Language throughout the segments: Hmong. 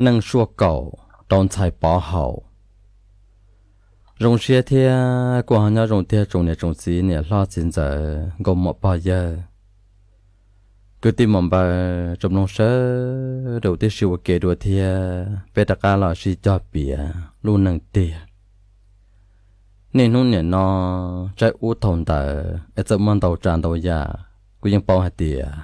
Neej suaj kaum rau ntxhais Pov Haum. Zoo siab thiab kuj ho nyob zoo thiab tsoom niam tsoom txiv, niam hlob txiv ntxawm, nkauj muam pog yawg, kwv tij muam npawg, tsoom mloog sawv daws tib si ua ke dua thiab peb rov qab los sib cog piav lub neej tiag. Niaj hnub nim no, tsaib ub thaum ntawd es txawm muaj ntau tsav ntau yam, kuv yeej paub hais tias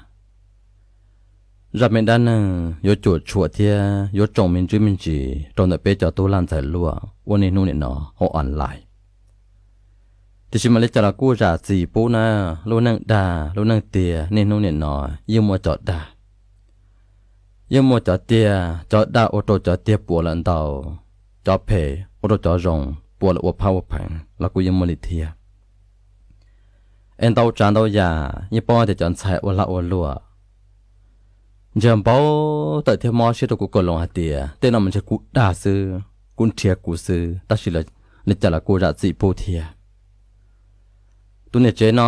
zaj me dab neeg yuav cuam tshuam thiab yuav tsoom me ntsis me ntsis rau ntawm peb cov tub lag ntxhais luaj ua niaj hnub nim no hauv online. Tiam sis mam li cas los kuj zam txim pub na, lub neej dag lub neej tiag niaj hnub nim no yeej muaj cov dag, yeej muaj cov tiag, cov dag ua rau cov tiag puas lawm ntau, cov phem ua rau cov zoo puas lawm ua phab ua pheev los kuj yeej muaj li thiab. Es ntau tsav ntau yam yeej paub tias cov ntxhais ua lag ua luam, ntsiag npau taws thiab mob siab rau kuv kawm loo hais tias tej no mas ntshe kuv dag xwb, kuv nrhiav kuv xwb, tab sis li cas los kuj zam txim pub thiab. Tus niam tsev no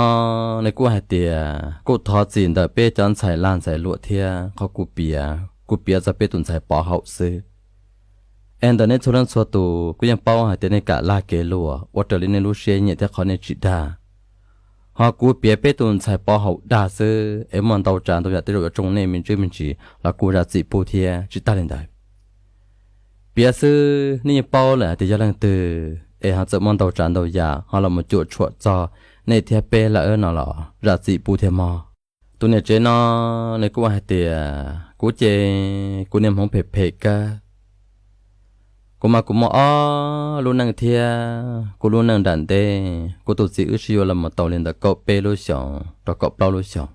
nws kuj hais tias kuj thov txim ntawm peb cov ntxhais lag ntxhais luam thiab qhov kuv piav, kuv piav txog peb tus ntxhais Pov Haum xwb. Es ntawm nej txhua leej txhua tus kuv yeej paub hais tias nej kam lag kev luam ua raws li nej lub siab nyiam thiab qhov nej tsis dag. Ho kuv piav peb tus ntxhais Pov Haum dag xwb es muaj ntau tsav ntau yam tej zaum yuav tsoo nej me ntsis me ntsis los kuj zam txim pub thiab. Tsis tag li ntawd, piav xwb nej yeej paub lawm hais tias yog leej twg, es ho txawm muaj ntau tsav ntau yam ho los mus cuam tshuam txog nej thiab peb lawm no los zam txim pub thiab mog. Tus niam tsev no nws kuj hais tias kuv ces kuv niaj hmoov phem phem kawg. Kuv mas kuv muaj ob lub neej thiab, kuv lub neej nram ntej kuv tus txiv wb sib yuav los mus tau li ntawm kaum peb lub xyoos rau kaum plaub lub xyoos.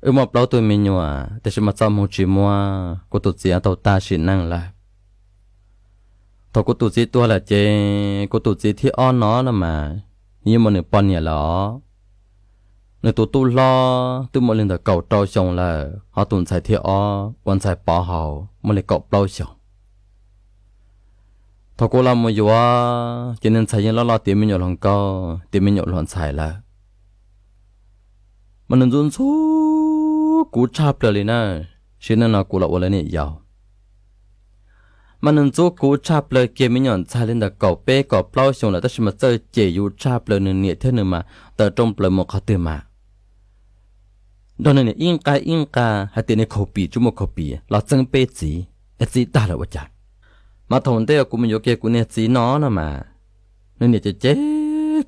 Wb muaj plaub tug me nyuam tiam sis mas txoj hmoo tsis muab kuv tus txiv tau tag sim neej lawm. Thaum kuv tus txiv tuag lawm ces kuv tus txiv thib ob no no mas yeej muaj nws poj niam lawm os. Nws tus tub hlob twb muaj li ntawm kaum rau xyoo lawm, ho tus ntxhais thib ob uas ntxhais Pov Haum muaj li kaum plaub xyoos. Thaum kuv los mus yuav ces nws ntxhais yeej loj loj tiav me nyuam hluas nkauj tiav me nyuam hluas ntxhais lawm. Mas nws ntxub ntxub kuv tshaj plaws li na, sim neej no kuv los ua lawv niam yau. Mas nws ntxub kuv tshaj plaws kiag, me nyuam ntxhais li ntawm kaum peb kaum plaub xyoo lawm tab sis mas txawj cem yus tshaj plaws, nws niam thiab nws mas tawm rooj plaws mus qhov twg mas nrog nws niam ib nqag ib nqag hais tias niag khaus pim tsis muaj khaus pim los txeeb peb txiv, es txiv tag lawm ua cas. Mas thaum ntej kuv mus yuav kiag kuv niag txiv no no mas nws niam cem cem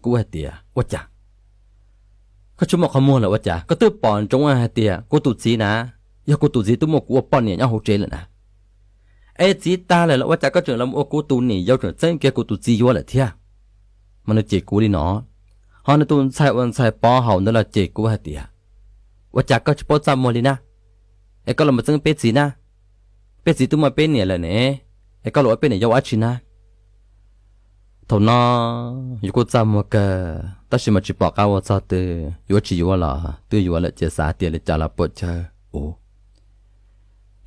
kuv hais tias ua cas koj tsis muaj qhov muag lawm ua cas, koj twb pom ntsoov hais tias kuv tus txiv na, yog kuv tus txiv twb muaj kuv ua poj niam nyob hauv tsev lawm na. Es txiv tag lawm los ua cas koj tseem los ua kuv tus niam yau tseem txeeb kiag kuv tus txiv yuav lawm thiab. Mas nws cem kuv li no. Ho nws tus ntxhais uas ntxhais Pov Haum ntawd los cem kuv hais tias ua cas koj tsis paub txaj muag li na, es koj los mus txeeb peb txiv na, peb txiv twb muaj peb niam lawm ne, es koj los ua peb niam yau ua dab tsi na. Thaum no yus kuj txaj muag kawg tab sis mas tsis pom qab ua txog twg, yuav tsis yuav los twb yuav lawm ces xav tias li cas los puam chawj ua.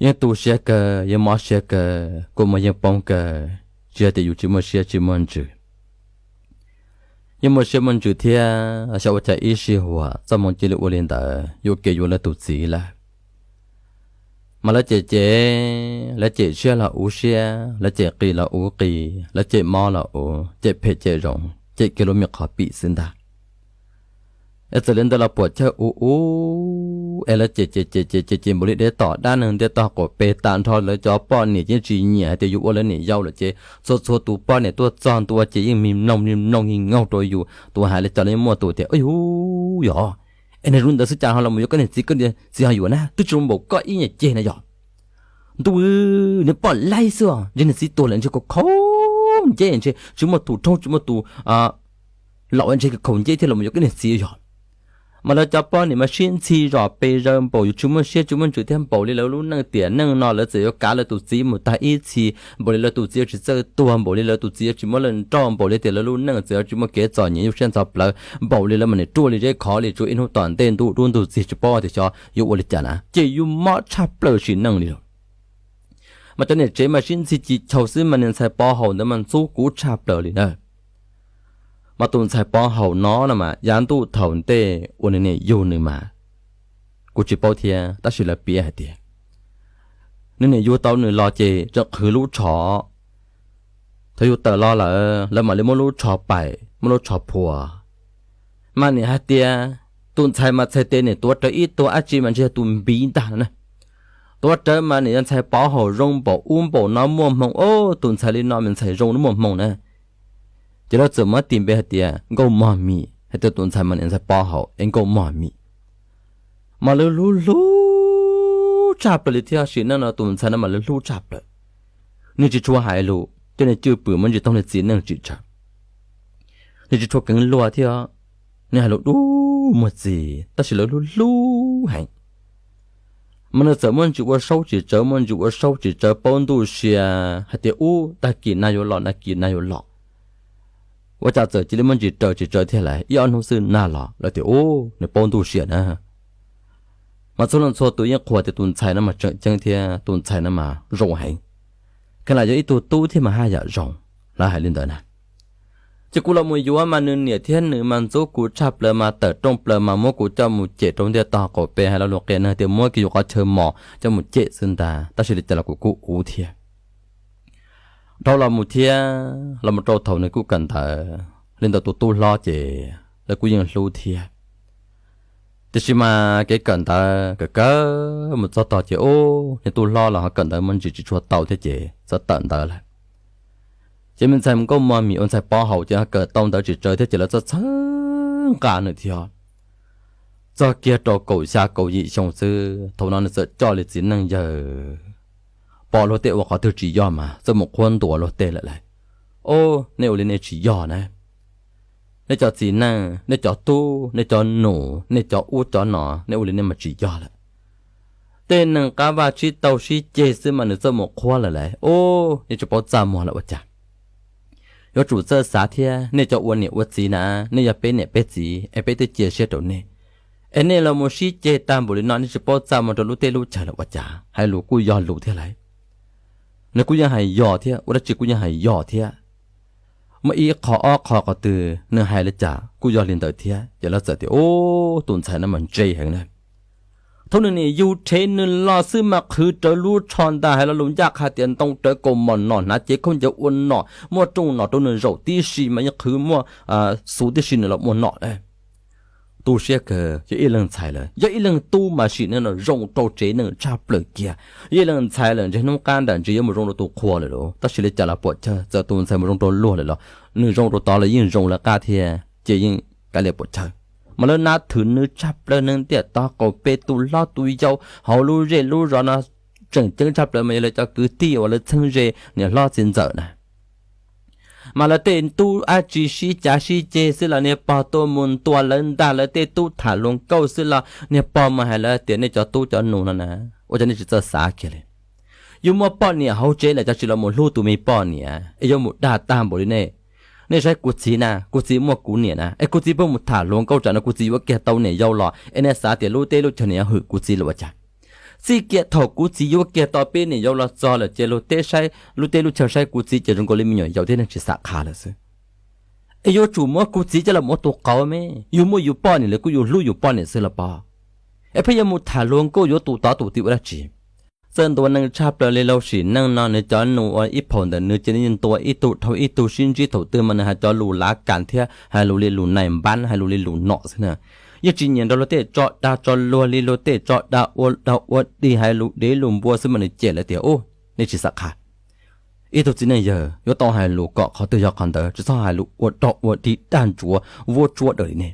Yeej tu siab kawg, yeej mob siab kawg, kua muag yeej poob kawg, tsis hais tias yus tsis muaj siab tsis muaj ntsws, yeej muaj siab muaj ntsws thiab, xyov ua cas ib sij huam txoj hmoo cia li ua li ntawd, yuam kev yuav lawv tus txiv lawm. Mas lawv cem cem, lawv cem siab los uv siab, lawv cem qis los uv qis, lawv cem mob los uv, cem phem cem zoo, cem kiag lub me qhov pim xwb ntag. Es txawm li ntawd los puam chawj ua ua, es lawv cem cem cem cem cem cem npaum li deb tom dab neeg ntiaj tog qaum pes tag nrho, lawv cov poj niam yeej tsis nyiam hais tias yus ua lawv niam yau lawm ces txhua txhua tus poj niam tuaj txog ntua ces yeej mis mloog mis mloog yeej nkaug rau yus, tus hais li cas los yeej muaj tus tias ub yus yog, es nws zoo ntawd xwb cas ho los yuav koj niag txiv, koj niag txiv ho yuav na, twb tsis zoo npaum koj ib nyuag ceg na yog. Ntuj, niag poj laib xwb os, ntshe niag txiv tuag lawm ntshe khaus khaus nceb ntshe tsis muaj tus roob tsis muaj tus laum ntshe khaus nceb thiaj los yuav koj niag txiv yog. Mas lawv cov poj niam mas sib ntxhi zom pes zaws npaum yus tsis muaj siab tsis muaj ntsws thiab, npaum li lawv lub neej tiam neej no lawv txawm yuav kav lawv tus txiv mus tag ib txhis, npaum li lawv tus txiv yuav tsis txawj tuag, npaum li lawv tus txiv yuav tsis muab lawv nrauj, npaum li tias lawv lub neej txawm yuav tsis muaj kev txom nyem yus siab ntxhov plawv, npaum li lawv mam nim ruaj li zeb khov li tsuas ib hnub tom ntej ntuj dub ntug txig tsis paub tias xyov yuav ua li cas na, ces yus mob tshaj plaws sim neej li lawm. Mas cov niam tsev mas sib ntxhi ci chaus xwb mas niag ntxhais Pov Haum ntawd mas ntxub kuv tshaj plaws li na. Mas tus ntxhais Pov Haum no no mas yav ntuj thaum ntej uas nws niam yug nws mas kuv tsis paub thiab tab sis lawv piav hais tias nws niam yug tau nws los ces tseem qhwv lub tsho. Thaum yug tawm los lawm lawv mam li muab lub tsho pais muab lub tsho phua. Mas niam hais tias tus ntxhais mas txhais tes niam tuav rawv ib tug dab tsi mas ntshe yog tus npiv ntag no na. Tuav rawv mas niam yog ntxhais pov haum zoo npaum ub npaum no muaj hmoo, o, tus ntxhais li no mas ntxhais zoo muaj hmoo na. Ces lawv txawm muab tis npe hais tias Nkauj Mog Mim, hais tias tus ntxhais mas niam ntxhais pov haum es Nkauj Mog Mim. Mas lawv hlub hlub tshaj plaws li thiab, sim neej no tus ntxhais no mas lawv hlub tshaj plaws. Nws tsis tshua hais lus, coj niag cwj pwm muaj ntsis toog niag txiv neej tsis tsawg. Nws tsis tshua keev luag thiab, nws hais lus dub muag txi, tab sis lawv hlub hlub heev. Mas nws txawm muaj ntsis ua saub tsis tsawv, muaj ntsis ua saub tsis tsawv, paub ntuj sia hais tias ub, tag kis nag yuav los, nag kis nag yuav los. Ua cas txawm cia li muaj ntsis raws tsis tsawv thiab lawm, ib ob hnub xwb nag los lawm tias ub, nws paub ntuj sia na. Mas txhua leej txhua tus yeej qhuas tias tus ntxhais no mas tseem ceeb thiab tus ntxhais no mas zoo heev. Kheev lam yog ib tug tub thiab mas haj yam zoo, lawv hais li ntawd na. Ces kuv los mus yuav mas nws niam thiab nws mas ntxub kuv tshaj plaws mas tawm rooj plaws mas muab kuv coj mus cem rau ntiaj tog qaum pem, hais lo lus qias neeg tias muab kiag yus qhov chaw mos coj mus cem xwb ntag, tab sis li cas los kuv kuj ua thiab. Dhau los mus thiab los mus rau thaum nws kuj kawm ntawv li ntawd, tus tub hlob ces lawv kuj yeej hlub thiab. Tiam sis mas kev kawm ntawv kawm kawg mus txog tog ces ub, niag tub hlob los ho kawm ntawv muaj ntsis tsis tshua tau thiab ces txawm tawm ntawv lawm. Ces me ntxhais Nkauj Mog Mim ua ntxhais pov haum ces ho kawm tau ntawv tsis tsawv thiab ces lawv txawm txhawb nqa nws thiab. Txog kiag rau kaum xya kaum yim xyoo xwb, thaum no nws txawm coj li txiv neej yawg pom luag tej ua qhov twg tsis yog mas txawm mus qhuab ntuas luag tej lawm lauj. O, nej ua li nej tsis yog na. Nej cov txiv neej, nej cov tub, nej cov nus, nej cov ub cov no, nej ua li nej mas tsis yog lawm. Tej neeg qab vaj tsib taug sib ceg xwb mas nws txawj mus qhuab lawm lauj. O, nej tsis paub txaj muag lawm ua cas. Yuav tsum txawj xav thiab, nej cov ua niam ua txiv na, nej yog peb niam peb txiv es peb twb cia siab rau nej, es nej los mus sib ceg tag npaum li no, nej tsis paub txaj muag rau lub teb lub chaw lawm ua cas. Hais lus kuj yog lus thiab lauj. Nws kuj yeej hais yog thiab, ua dab tsi kuj yeej hais yog thiab. Muaj ib qho ob qho qhov twg nws hais li cas kuj yog li ntawd thiab. Ces lawv txawm tias, ub, tus ntxhais no mas ntse heev na. Thaum nws niam yug rhev nws los xwb mas qhwv rawv lub tsho ntag, hais lo lus ncaj qha tias ntoo rawv kaus mom nom, hnav cev khaub ncaws ua nom, muaj rooj nom rau nws zaum tib si mas yeej qhwv muaj xuv tib si nws los muaj nom na. Tu siab kawg, yog ib leeg ntxhais lawm, yog ib leeg tub mas sim neej no zoo rau tsev neeg tshaj plaws kiag. Yog ib leeg ntxhais lawm ntshe hnub qab nram ntsis yuav mus zoo rau tus qhua lawm los, tab sis li cas los puam chawj, txawm tus ntxhais mus zoo rau luag lawm los, nws zoo rau tod los yeej zoo lawv qab thiab ces yeej kav liam puam chawj. Mas lawv nab thwm nws tshaj plaws, neeg ntiaj tog qaum pem tus hlob tus yau hauv lub zej lub zos no tseem ceeb tshaj plaws mas yog lawv cov kwv tij uas lawv txheeb ze niam hlob txiv ntxawm na. Mas lawv tej tub dab tsi sib cav sib ceg xwb los niag pog tuaj mus ntuas lawv ntag, lawv tej tub tham hluas nkauj xwb los niag pog mas hais lawv tias nej cov tub cov nus no na, ua cas nej tsis txawj xav kiag li. Yus muaj poj niam hauv tsev lawm cas tsis los mus hlub tus me poj niam es yuav mus dag tag npaum li nej. Nej saib kuv txiv na, kuv txiv muaj kuv niam na, es kuv txiv pheej mus tham hluas nkauj tsam no kuv txiv yuav kiag tau niam yau los es nej xav tias lub teb lub chaw niam yuav hwm kuv txiv los ua cas. Txij kiag thaum kuv txiv yuav kiag tau peb niam yau los txog lawm ces luag teb saib, lub teb lub chaw saib kuv txiv ces zoo nkaus li me nyuam yaus thiab neeg tsis xam qha lawm xwb. Es yuav tsum muab kuv txiv coj los mus ua tus qauv me, yus muaj yus poj niam lawm kuj yus hlub yus poj niam xwb los pog. Es pheej yuav mus tham hluas nkauj yuav tus tod tus tid ua dab tsi? Txawj ntuas neeg tshaj plaws li lauj. Sim neej no nws cov nus ua ib phaum ntawm nws ces nws ntuas ib tug dhau ib tug, sib ntsib thaum twg mas nws hais cov lus lav kas thiab hais lus li lus nais npab, hais lus li lus nom xwb na. Yeej tsis nyiam nrog luag tej tso dag tso luag li, luag tej tso dag ua dog ua dig, hais lus dev lus npua xwb mas nws cem lawv tias, ub, nej tsis xam qha. Ib tug txiv neej yawg yuav tau hais lus kom qhov twg yog qhov ntawd, tsis txhob hais lus ua dog ua dig dag ntsuav vuab tsuab daws li nej.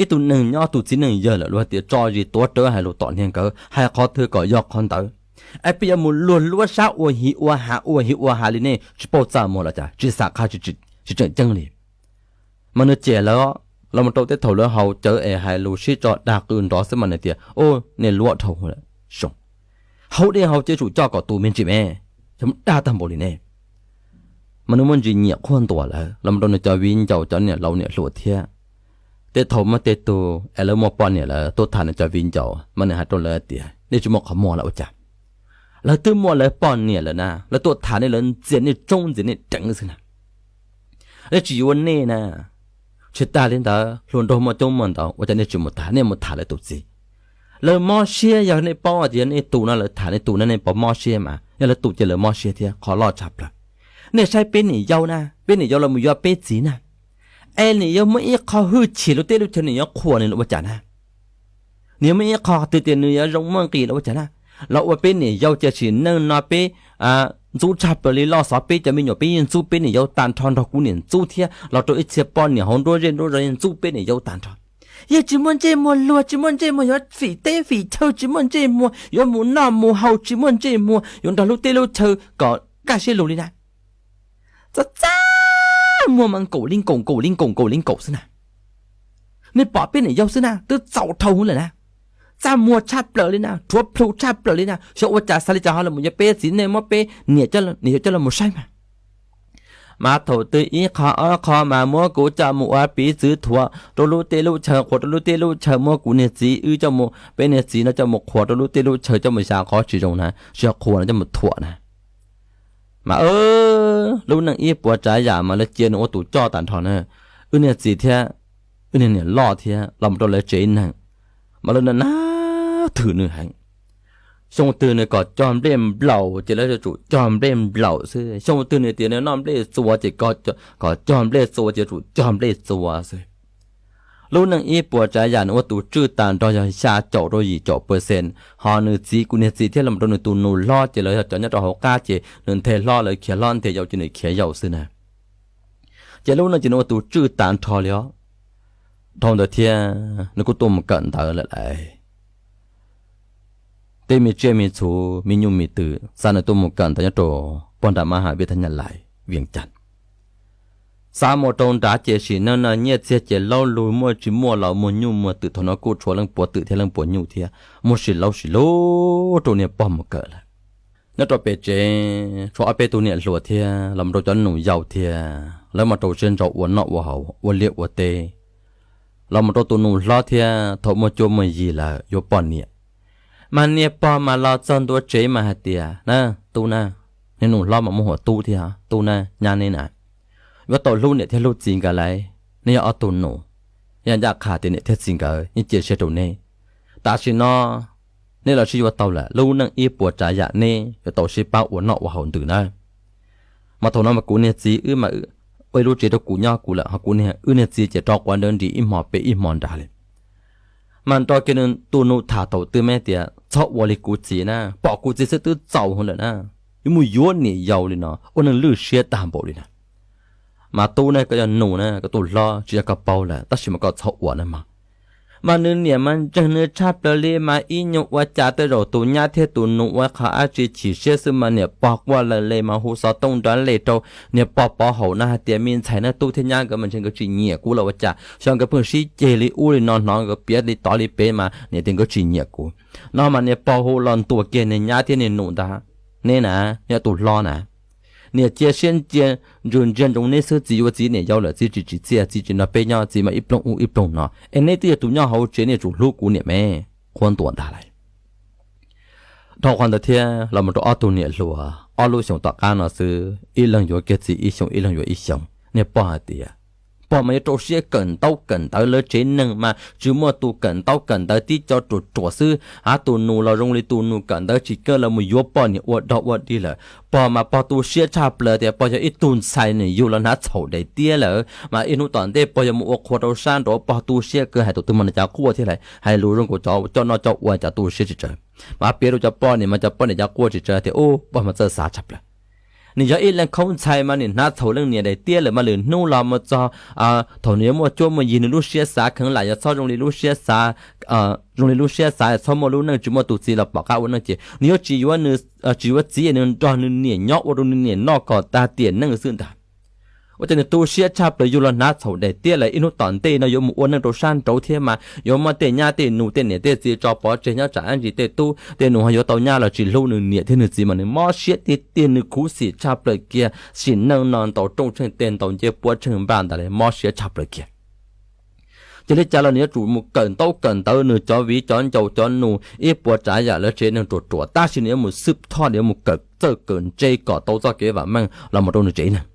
Ib tug neeg nyob tus txiv neej yawg lawm luag tias tso zis tuav rawv hais lus tom niag nkawd, hais qhov twg kom yog qhov ntawd. Es peb yuav mus luag luab sab ua hiv ua ha ua hiv ua ha li nej tsis paub txaj muag los cas, tsis xam qha, tsis tseem ceeb li. Mas nws cem lawv, los mus rau tej thaum lawv haus cawv es hais lus sib tso dag qw nrov xwb mas nws tias, ub, nej luab dhau lawm. Zoo, haus dej haus cawv tsum coj kom tus me ntsis me, yog mus dag tag npaum li nej. Mas nws muaj ntsis nyiam qhuab ntuas lawv, los mus rau nws cov viv ncaus cov niam laus niam hluas thiab. Tej thaum muaj tej tug es lawv muaj poj niam lawm tuaj tham nws cov viv ncaus mas nws hais rau lawv tias, nej tsis muaj qhov muag lawm ua cas? Lawv twb muaj lawv poj niam lawm na, lawv tuaj tham nej lawv ntxias nej tsoob ntxias nej deev xwb na. Nej tsis yuav nej na. Tsis tas li ntawd, hluas nraug muaj coob muaj ntau ua cas nej tsis mus tham, nej mus tham lawv tus txiv. Lawv mob siab, yog nej paub tias nej tus no lawv tham nej tus no nej puas mob siab mas, yog lawv tus ces lawv mob siab thiab qhov loj tshaj plaws. Nej saib peb niam yau na, peb niam yau los mus yuav peb txiv na, es niam yau muaj ib qho hwj chim lub teb lub chaw niam yau qhuas nws los ua cas na. Nws muaj ib qho twg tias nws yuav zoo muaj nqis los ua cas na. Los ua peb niam yau ces sim neej no peb ntxub tshaj plaws li, loj xov peb cov me nyuam peb yeej ntxub peb niam yau tag nrho, nrog kuv niam ntxub thiab los rau ib txhia poj niam hauv nruab zej nruab zos yeej ntxub peb niam yau tag nrho. Yeej tsis muaj ntsej muag luag, tsis muaj ntsej muag, yuav fim teb fim chaw tsis muaj ntsej muag, yuav mus noj mus haus tsis muaj ntsej muag, yuav nrog lub teb lub chaw kom kaj siab lug li na. Txaj txaj muag mas nkaum li nkaum nkaum li nkaum nkaum li nkaum xwb na. Nej pom peb niam yau xwb na twb txaus dhau hwv lawm na. Txaj muag tshaj plaws li na, rhuav plhu tshaj plaws li na, xyov ua cas xav li cas ho los yuav peb txiv, nej muab peb niam yau coj los mus saib mas. Mas thaum twg ib qho ob qho mas muab kuv coj mus ua piv txwv thuam rau lub teb lub chaw, qhuas rau lub teb lub chaw, muab kuv niag txiv wb coj mus, peb niag txiv no coj mus qhuas rau lub teb lub chaw, coj mus xyav qhov tsis zoo na, tsis yog qhuas no, coj mus thuam na. Mas lub neej ib puas tsav yam mas lawv cia nws ua tus coj tag nrho na. Wb niag txiv thiab wb niag niam loj thiab los mus rau lawv tsev neeg, mas lawv nab thwm nws heev. Xyoo twg nws kom cog nplej nplaum ces lawv yuav tsum cog nplej nplaum xwb. Xyoo twg nws tias nws noj nplej txua ces kom cog nplej txua ces yuav tsum cog nplej txua xwb. Lub neej ib puas tsav yam nws ua tus tswj tag nrho yog xya caum rau yim caum percent, ho nws txiv, kuv niag txiv thiab los rau nws tus nus hlob ces lawv yog cov nyob rau hauv qab ces nws nthe hlob lawv khiav hlob, nthe yau ces nws khiav yau xwb na. Ces lub neej ces nws ua tus tswj tag nrho li os. Dhau ntawd thiab nws kuj tuaj mus kawm ntawv lawm lauj. Tej me tsiaj me txhu, me nyuj me twm xa nws tuaj mus kawm ntawv nyob rau pog nram ma has vias thab nyab lais Vias Cas. Xa mus rau nrad ces sim neej no nyiaj txiag ces laub lug, muaj tsis muaj los muag nyuj muag twm, thaum no kuj tshuav leej puav twm thiab leej puav nyuj thiab, muaj sis laub sis lug rau niag pog mus kawm lawm. Nyob rau pem tsev tshuav ob peb tug niam hluas thiab los rau cov nus yau thiab, lawv mas rau siab ntso ua noj ua haus ua liaj ua teb. Los mus rau tus nus hlob thiab thaum muaj cuab muaj yig lawm yuav poj niam, mas niag pog mas los txog ntua tsev mas hais tias, Na, tub na, niag nus hlob mas muaj huam tub thiab, tub na, nyab neb na, yuav tau hlub niam thiab hlub txiv nkawd lauj. Neb yog ob tug nus, yog ncaj qha tias niam thiab txiv nkawd yeej cia siab rau neb. Tam sim no neb los sib yuav tau lawm, lub neej ib puas tsav yam neb yuav tau sib pab ua noj ua haus ntws nawb. Mas thaum no mas kuv niag txiv wb mas ua ib lub tsev rau kuv nyob kuv lawm, ho kuv niag, wb niag txiv ces rov quav nrawv nris ib hmo pem ib hmo nrad li. Mas nrog kiag nws tus nus tham thaum twg mas tias, Txhob ua li kuv txiv na, pom kuv txiv xwb twb txaus heev lawm na, yuav mus yuav niam yau li no ua neeg lwj siab tag npaum li na. Mas tub na, koj yog nus na, koj tus hlob tsis yog koj paub lawm, tab sis mas koj txhob ua na mog. Mas nws niam mas ntseeg nws tshaj plaws li, mas ib nyuag ua cas tej zaum tus nyab thiab tus nus ua qhov dab tsi chim siab xwb mas niam pog quaj lawm li mas hu xov tooj nrov li rau niag pog pov haum no hais tias, Me ntxhais na, tub thiab nyab nkawd mas ntshe nkawd tsis nyiam kuv los ua cas, xyov nkawd pheej sib ceg li ub li no, hnov nkawd piav li tod li pem mas niam tias nkawd tsis nyiam kuv. No mas niag pog hu los ntuas kiag niag nyab thiab niag nus ntag, Neb na, neb tus hlob na, niam cia siab ntsia ntsws ntsia ntsoov neb xwb, txiv yuav txiv niam yau lawm, txiv tsis tsim txiaj, txiv tsis nrog peb nyob, txiv mas ib ploog ub ib ploog no, es neb twb yog tus nyob hauv tsev, neb yuav tsum hlub kuv niam me. Qhuab ntuas ntag lauj. Dhau qhov ntawd thiab los mus rau ob tug niam hluas ob lub xyoos tom qab no xwb, ib leeg yuav kiag txiv ib xyoos, ib leeg yuav ib xyoos. Niag pog hais tias, pog mas yuav rau siab kawm ntaub kawm ntawv, lawv tsev neeg mas tsis muaj tus kawm ntaub kawm ntawv, tib co ruam ruam xwb. Hab tus nus los zoo li tus nus kawm ntawv tsis kawg los mus yuav poj niam ua dog ua dig lawm. Pog mas pog tu siab tshaj plaws tias pog yog ib tug ntxhais nws yug los hnav txhaum daim tiab lawm, mas ib hnub tom ntej pog yuav mus ua qhua rau sab nraud, pog tu siab kawg, hais tus twg mas nws cav quaj thiab lawm, hais lus zoo nkaus cov coj noj coj ua cas tu siab tsis tsawg. Mas piav rau cov poj niam mas cov poj niam cav quaj tsis tsawg tias, Ub, pog mas txawj xav tshaj plaws. Nws yog ib leeg khaub ntxhais mas nws hnav txhaum leej niam daim tiab lawm, mas lwm hnub los mus txog thaum nws yuav muaj cuab muaj yig, nws lub siab xav kheev lam yuav txhob zoo li lub siab xav, zoo li lub siab xav, txhob muaj lub neej tsis muaj tus txiv los pom qab ua neej ces nws yuav tsis yuav, tsis yuav txiv, nws nrog nws niam nyob ua rau nws niam noj kom tag tiam neej xwb ntag. Ua cas nws tu siab tshaj plaws, yug los hnav txhaum daim tiab lawm, ib hnub tom ntej no yuav mus ua neej rau sab nraud thiab mas yuav muab tej nyab tej nus tej niam tej txiv tso pov tseg nyob tsam ib ntsis tej tub tej nus ho yuav tau nyab los tsis hlub nws niam thiab nws txiv, mas nws mob siab tiag tiag, nws khuv xim tshaj plaws kiag. Sim neej no ntaus rooj tsheej teg, ntaus ncej puab tsheej npaj ntag li, mob siab tshaj plaws kiag. Ces li cas los nws yuav tsum mus kawm ntaub kawm ntawv, nws cov viv cov ncaus cov nus ib puas tsav yam lawv tsev neeg ruam ruam, tab sis nws yuav mus xwb thoj, nws yuav mus kawm txawj kawm ntse kom tau txoj kev vam meej los mus rau nws tsev neeg.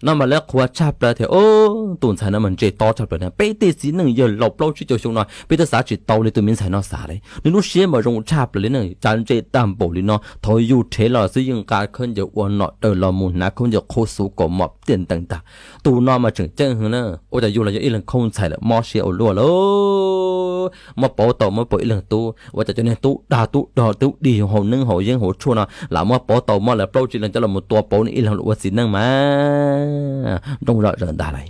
No mas lawv qhuas tshaj plaws tias, Ob, tus ntxhais no mas ntse tob tshaj plaws na. Peb tej txiv neej yawg laus plaub tsib caug xyoo no peb twb xav tsis tau li tus me ntxhais no xav li. Nws lub siab mas zoo tshaj plaws li ne, cas ntse tag npaum li no. Thaum yus rhev los xwb yeej nqa khaub ncaws ua nom daws los mus hnav khaub ncaws qhua xuv kaus mom tiaj ntees ntag. Tus no mas tseem ceeb heev na, ua cas yus los yog ib leeg khaub ntxhais lawm mob siab ua luaj lauj. Muab pauv tau muab pauv ib leeg tub, ua cas cov niag tub dag tub dog tub dig haus neeb haus yeeb haus tshuaj no lam muab pauv tau, muab lawv plaub tsib leeg coj los tua pauv nws ib leeg los ua txiv neej mas nroo zom zaws ntag lauj.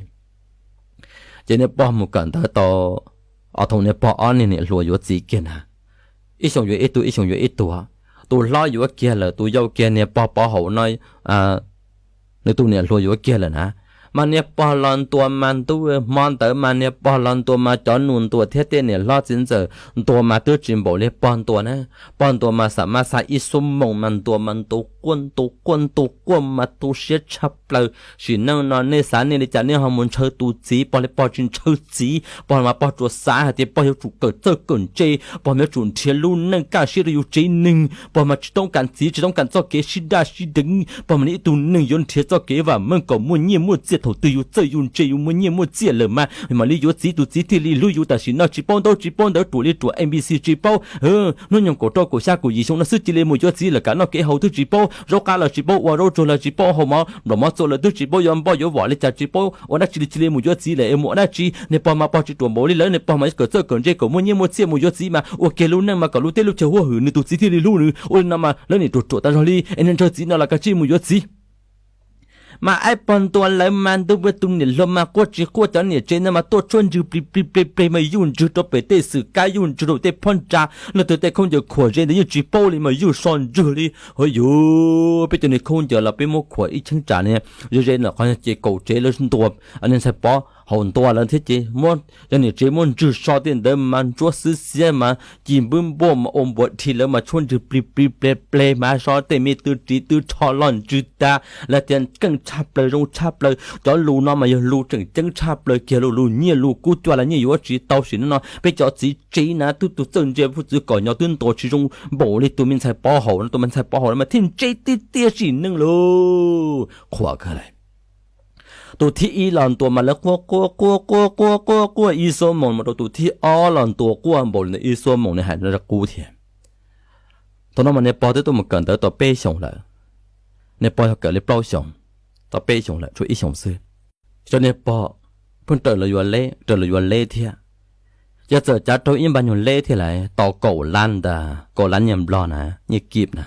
Ces niag pog mus kawm ntawv tau ob xyoos, niag pog ob niag niam hluas yuav txiv kiag na, ib xyoos yuav ib tug, ib xyoos yuav ib tug. Tus hlob yuav kiag lawm, tus yau kiag, niag pog pov haum no nws tus niam hluas yuav kiag lawm na. Mas niag pog los ntuas mas ntuj, hmo ntawd mas niag pog los ntuas mas cov nus ntuas thiab tej niam hlob txiv ntxawm ntuas mas twb tsis npaum li pog ntuas na. Pog ntuas mas xam mas xa ib xuab moos mas ntuas mas ntuas quaj ntuas quaj ntuas quaj mas tu siab tshaj plaws. Sim neej no nej xav nej li cas nej ho mus ntshaw tus txiv? Pog li pog tsis ntshaw txiv, pog mas pog tsuas xav hais tias pog yuav tsum kawm txawj kawm ntse, pog mas yuav tsum nrhiav lub neej kaj siab rau yus tsev neeg, pog mas tsis toob kas txiv tsis toob kas txoj kev sib daj sib deev, pog mas li ib tug neeg yuav nrhiav txoj kev vam meej kom muaj nyiaj muaj txiaj, thaum twg yus txawj yus ntse yus muaj nyiaj muaj txiaj lawm mas mam li yuav txiv, tus txiv thiaj li hlub yus. Tam sim no tsis paub ntaub tsis paub ntawv, ruam li ruam A B C tsis paub, hnub nyoog kaum rau kaum xya kaum yim xyoo no xwb cia li mus yuav txiv lawm, kam noj kev haus twb tsis paub, zaub qab los tsis paub ua, zaub tsuag los tsis paub haus, mov nplom mov txua lawm twb tsis paub, yuav npoj yuav vom li cas tsis paub, ua dab tsi li cia li mus yuav txiv lawm es mus ua dab tsi? Niag pog mas pog tsis ruam npaum li lawv, niag pog mas kawm txawj kawm ntse kom muaj nyiaj muaj txiaj mus yuav txiv mas ua kiag lub neej mas kom lub teb lub chaw huab hwm nws tus txiv thiaj li hlub nws. Ua li no mas lawv niam ruam ruam tas zog li es niag ntshaw txiv no los kav tsij mus yuav txiv. Mas aib pog ntuas lawv mas ntuj, tus niam hluas mas quaj tsis quaj, cov niam tsev no mas tuaj tshuab ntswg plig plig pleg pleg mas yuj ntswg rau pem tej xwm kab, yuj ntswg rau tej phab ntsa, leej twg tej khaub ncaws khuam ze ntawd yeej tsis paub li mas yuj so ntswg li. Hov yuv, peb cov niag khaub ncaws los peb muab khuam ib cheeb tsam ne, ze ze ntawm qhov ces kaum tsev lawv ntuas, niag ntxhais pov haum ntuas lawv thiab ces muab cov niam tsev muab ntswg so tej ntawd mas ntsuab xwb xiab mas ci npwb npuaj mas ua npuas dhi lawv mas tshuab ntswg plig plig pleg pleg mas so tej me tw ris tw rho los ntswg tag. Lawv tias keej tshaj plaws zoo tshaj plaws, cov lus no mas yog lus tseem ceeb tshaj plaws kiag, lus lus nyiaj lus kub cuaj las nyiaj yuav tsis tau. Sim neej no peb cov txiv tsev na twb tus txawj ntse, tus txawj kom nyo twb ntuas tsis zoo npaum li tus me ntxhais pov haum no, tus me ntxhais pov haum no mas thiaj ntse tiag tiag sim neej lauj. Qhuas kawg lawm. Tus thib ib los ntuas mas lawv quaj quaj quaj quaj quaj quaj quaj ib xuab moos mas rau tus thib ob los ntuas quaj npaum li ntawd ib xuab moos, nws hais no qub thiab. Thaum no mas niag pog twb tuaj mus kawm ntawv tau peb xyoos lawm. Niag pog yog kawm li plaub xyoos, tau peb xyoos lawm, tshuav ib xyoos xwb. Cov niag pog pheej raws los yuav leb, raws los yuav leb thiab. Ces txawm cav raug ib npab nyuag leb thiab lawm, tau kaum lab ntag, kaum lab nyiaj nplog na, nyiaj kib na.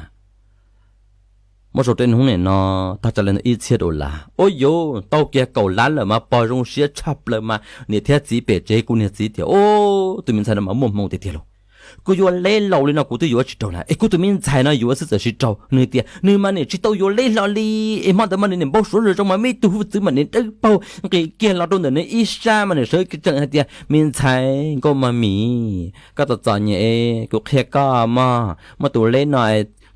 Muab sau rau hnub nim no tag tsa li ntawm ib txhiab dollar. Ua yuv, tau kiag kaum lab lawm mas pog zoo siab tshaj plaws mas niam thiab txiv pem tsev kuv niag txiv tias, Ub, tus me ntxhais no mas muaj hmoo tiag tiag lauj. Kuv yuav leb laus li no kuv twb yuav tsis raug na, es kuv tus me ntxhais no yuav xwb txawm siv raug. Nws tias nws mas nim tsis tau yuav leb hlo li, es hmo ntawd mas nws nim npau suav zoo zoo mas muaj ib tug hwj txwv mas nim dawb paug nqis kiag los rau ntawm nws ib sab mas nws sawv tsees hais tias, Me ntxhais nkauj mog mis, koj txom txom nyem es kuv qhia koj mog, muab tus leb no,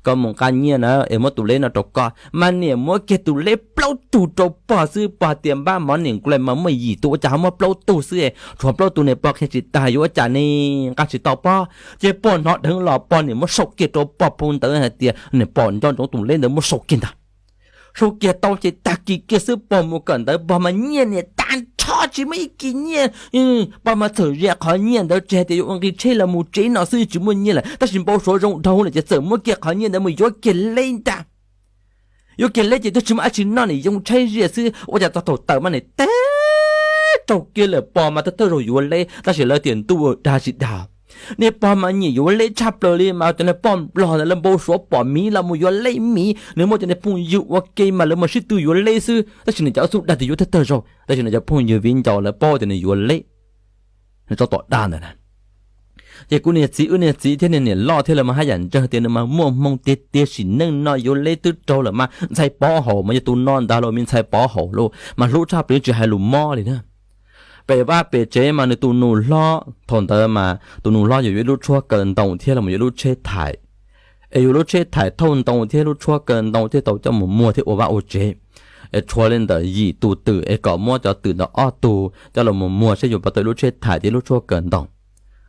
koj mus nqa nyiaj na es muab tus leb no rau koj. Mas niam muab kiag tus leb plaub tug rau pog xwb, pog tias npab mov niam nkuaj mas muaj yim tus ua cas ho muab plaub tug xwb, tshuav plaub tug ne pog qhia tsis tag yuav ua cas ne, nqa tsis tau pob. Ces pog hnov dheev los pog niam muab sau kiag rau pog phau ntawv hais tias niam pom nco ntsoov tus leb ntawd muab sau kiag ntag. Sau kiag tau ces tag kis kiag xwb pog mus kawm ntawv pog mas nyiaj niam tag nrho tsis muaj ib kis nyiaj. Pog mas txawm ze qhov nyiaj ntawd tsis hais tias yuav ua nqi tsheb los mus tsev no xwb tsis muaj nyiaj lawm, tab sis npau suav zoo dhau lawm ces txawm muab kiag qhov nyiaj ntawd mus yuav kiag leb ntag. Yuav kiag leb ces twb tsis muaj dab tsi noj, nim yoo tshaib zias xwb ua cas txog thaum tawm mas nim tag raug kiag lawm. Pog mas thawj thawj zaug yuav leb tab sis lawv tias ntuj dag tsis dag. Niag pog mas nyiam yuav leb tshaj plaws li mas cov niag poj nplog ntawd lawv npau suav pom miv los mus yuav leb miv, nws muaj cov niag phooj ywg ua ke mas lawv mas sib tw yuav leb xwb tab sis nws cov xub dag tias yuav thawj thawj zaug tab sis nws cov phooj ywg viv ncaus lawv paub tias nws yuav leb, nws tso tom dag ntawd na. Ces kuv niag txiv, wb niag txiv thiab niag niam loj thiab lawv mas haj yam ntseeg tias nws mas muaj hmoo tiag tiag, sim neej no yuav leb twb raug lawm mas ntxhais pov haum mas yog tus no ntag lauj, me ntxhais pov haum lauj, mas hlub tshaj plaws tsis hais lus mob li na. Pem vaj pem tsev mas nws tus nus hlob thaum ntawd mas tus nus hlob yuav yuav ib lub tshuab kaw ntoo thiab los yuav lub tsheb thaim, es yuav lub tsheb thaim thauj ntoo thiab lub tshuab kaw ntoo thiaj tau coj mus muag thiab ua vaj ua tsev. Es tshuav li ntawm yim tus twm es kom muab cov twm ntawd ob tug coj los mus muag seb yuav puas tau ib lub tsheb thaim thiab lub tshuab kaw ntoo.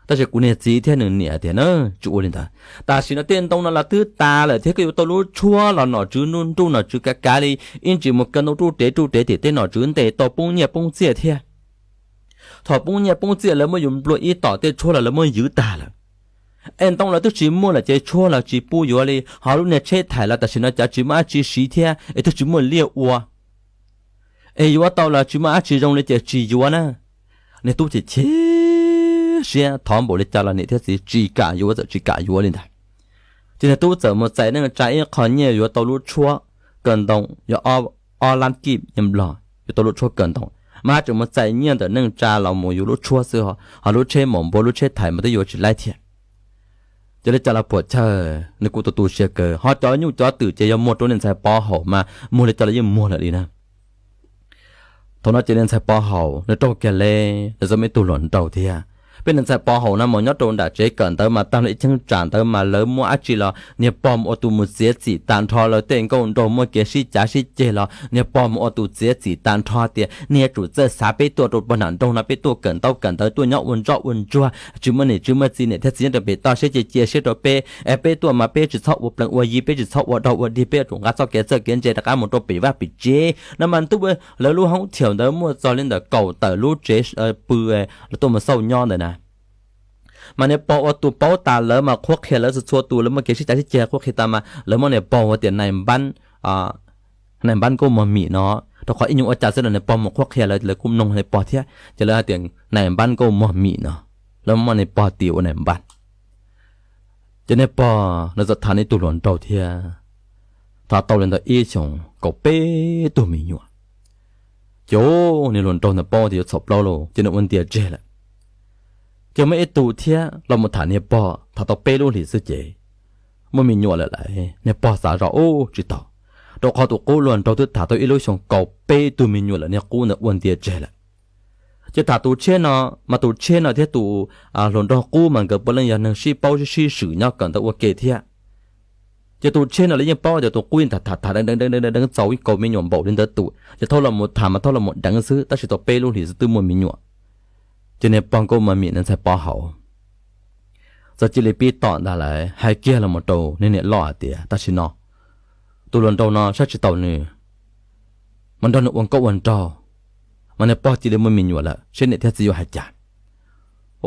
Tab sis kuv niag txiv thiab nws niam tias na, tsis ua li ntawd, tam sim no tej ntoo no los twb tas lawm thiab koj yuav tau lub tshuab los nom tswv nruj nruj nom tswv kav kav li, ib ntsis mus kaw ntoo ruj rev ruj rev tim tej nom tswv ntes tau poob nyiaj poob txiaj thiab. Thaum poob nyiaj poob txiaj lawv muab yus nplua ib tom tej tshuab los lawv muab ywv tag lawm. Es ntoo los twb tsis muaj lawm ces tshuab los tsis pub yuav li, ho lub niag tsheb thaim los tam sim no cov tsis muaj dab tsi siv thiab es twb tsis muaj liaj ua. Es yuav tau los tsis muaj dab tsi zoo li ces tsis yuav na. Niag tub ces chim siab, thov npaum li cas los niam thiab txiv tsis kam yuav, txawm tsis kam yuav li ntag. Ces niag tub txawm mus txais neej tsa ib qho nyiaj yuav tau lub tshuab kaw ntoo yog ob lab kib nyiaj nplog, yuav tau lub tshuab kaw ntoo. Mas tseem mus txais nyiaj ntawm neej tsa los mus yuav lub tshuab xwb, ho lub tsheb maum npua lub tsheb thaiv mas twb yuav tsis laib thiab. Ces li cas los puam chawj, nws kuj tu tu siab kawg, ho cov nyuj cov twm ces yog muag rau niag ntxhais Pov Haum mas muag li cas los yeej muag lawm li na. Thaum no ces niag ntxhais Pov Haum nws raug kiag le, nws txawm muaj ib tug hluas nraug thiab. Peb niag ntxhais Pov Haum no mas nyob rau nram tsev kawm ntawv mas tag nrho ib cheeb tsam ntawd mas lawv muaj dab tsi los niag pog mus ua tus mus txiav txim tag nrho, lawv tej nkauj nraug muaj kev sib cav sib ceg los niag pog mus ua tus txiav txim tag nrho tias nej yuav tsum txawj xav peb tuaj rau puag nram nroog no, peb tuaj kawm ntaub kawm ntawv tuaj nyob ua ntsoj ua ntsuag, tsis muaj niam tsis muaj txiv, niam thiab txiv nyob rau pem toj siab, cia cia siab rau peb, peb tuaj mas peb tsis txhob ua plees ua yi, peb tsis txhob ua dog ua dig, peb yuav tsum nqa txoj kev txawj kev ntse rov qab mus rau pem vaj pem tsev no mas ntuj, lawv lub hoob thiaum ntawd muaj txog li ntawm kaum tawm lub tsev pw los tuaj mus xauj nyob ntawd na. Mas niag pog ua tus paub tas lawv mas qhuab qhia lawv txhua txhua tus, lawv muaj kev sib cav sib ceg qhuab qhia tas mas lawv muab niag pog hu tias nais npab, nais npab nkauj mog mim no, rau qhov ib nyuag ua cas xwb los niag pog mus qhuab qhia lawv, lawv kuj mloog niag pog thiab ces lawv hais tias nais npab nkauj mog mim no, lawv muab niag pog tis ua nais npab. Ces niag pog no txawm tham nws ib tug hluas nraug thiab, tham tau li ntawd ib xyoos kaum peb tug me nyuam. Ces niag hluas nraug ntawd paub tias yuav txhaum plaub lauj, ces nws ua ntias tseg lawm. Ces muaj ib tug thiab los mus tham niag pog, tham tau peb lub hlis xwb ces muaj me nyuam lawm lauj. Niag pog xav zoj ub tsis tau, rau qhov tus qub hluas nraug twb tham tau ib lub xyoos kaum peb tug me nyuam lawm, niag qub ntawd ua ntias tseg lawm. Ces tham tus tshiab no, mas tus tshiab no thiab tus hluas nraug qub mas nkawd puav leej yog neeg sib paub sib sib swm nyob kawm ntawv ua ke thiab. Ces tus tshiab no lawv yeej paub tias tus qub yeej tham tham deev deev deev deev txaus ib kaum me nyuam npaum li ntawd tus, ces thaum los mus tham mas thaum los mus deev xwb, tab sis tau peb lub hlis xwb twb muaj me nyuam. Ces niag pog nkauj mog mim nws ntxhais Pov Haum txawm cia li pib tom ntag lauj, hais kiag los mus rau niag niam loj hais tias tam sim no tus hluas nraug no saib tsis taus nws, mas nrog nws ua nkauj ua nraug, mas niag pog cia li muaj me nyuam lawm, seb niam thiab txiv yuav hais cas.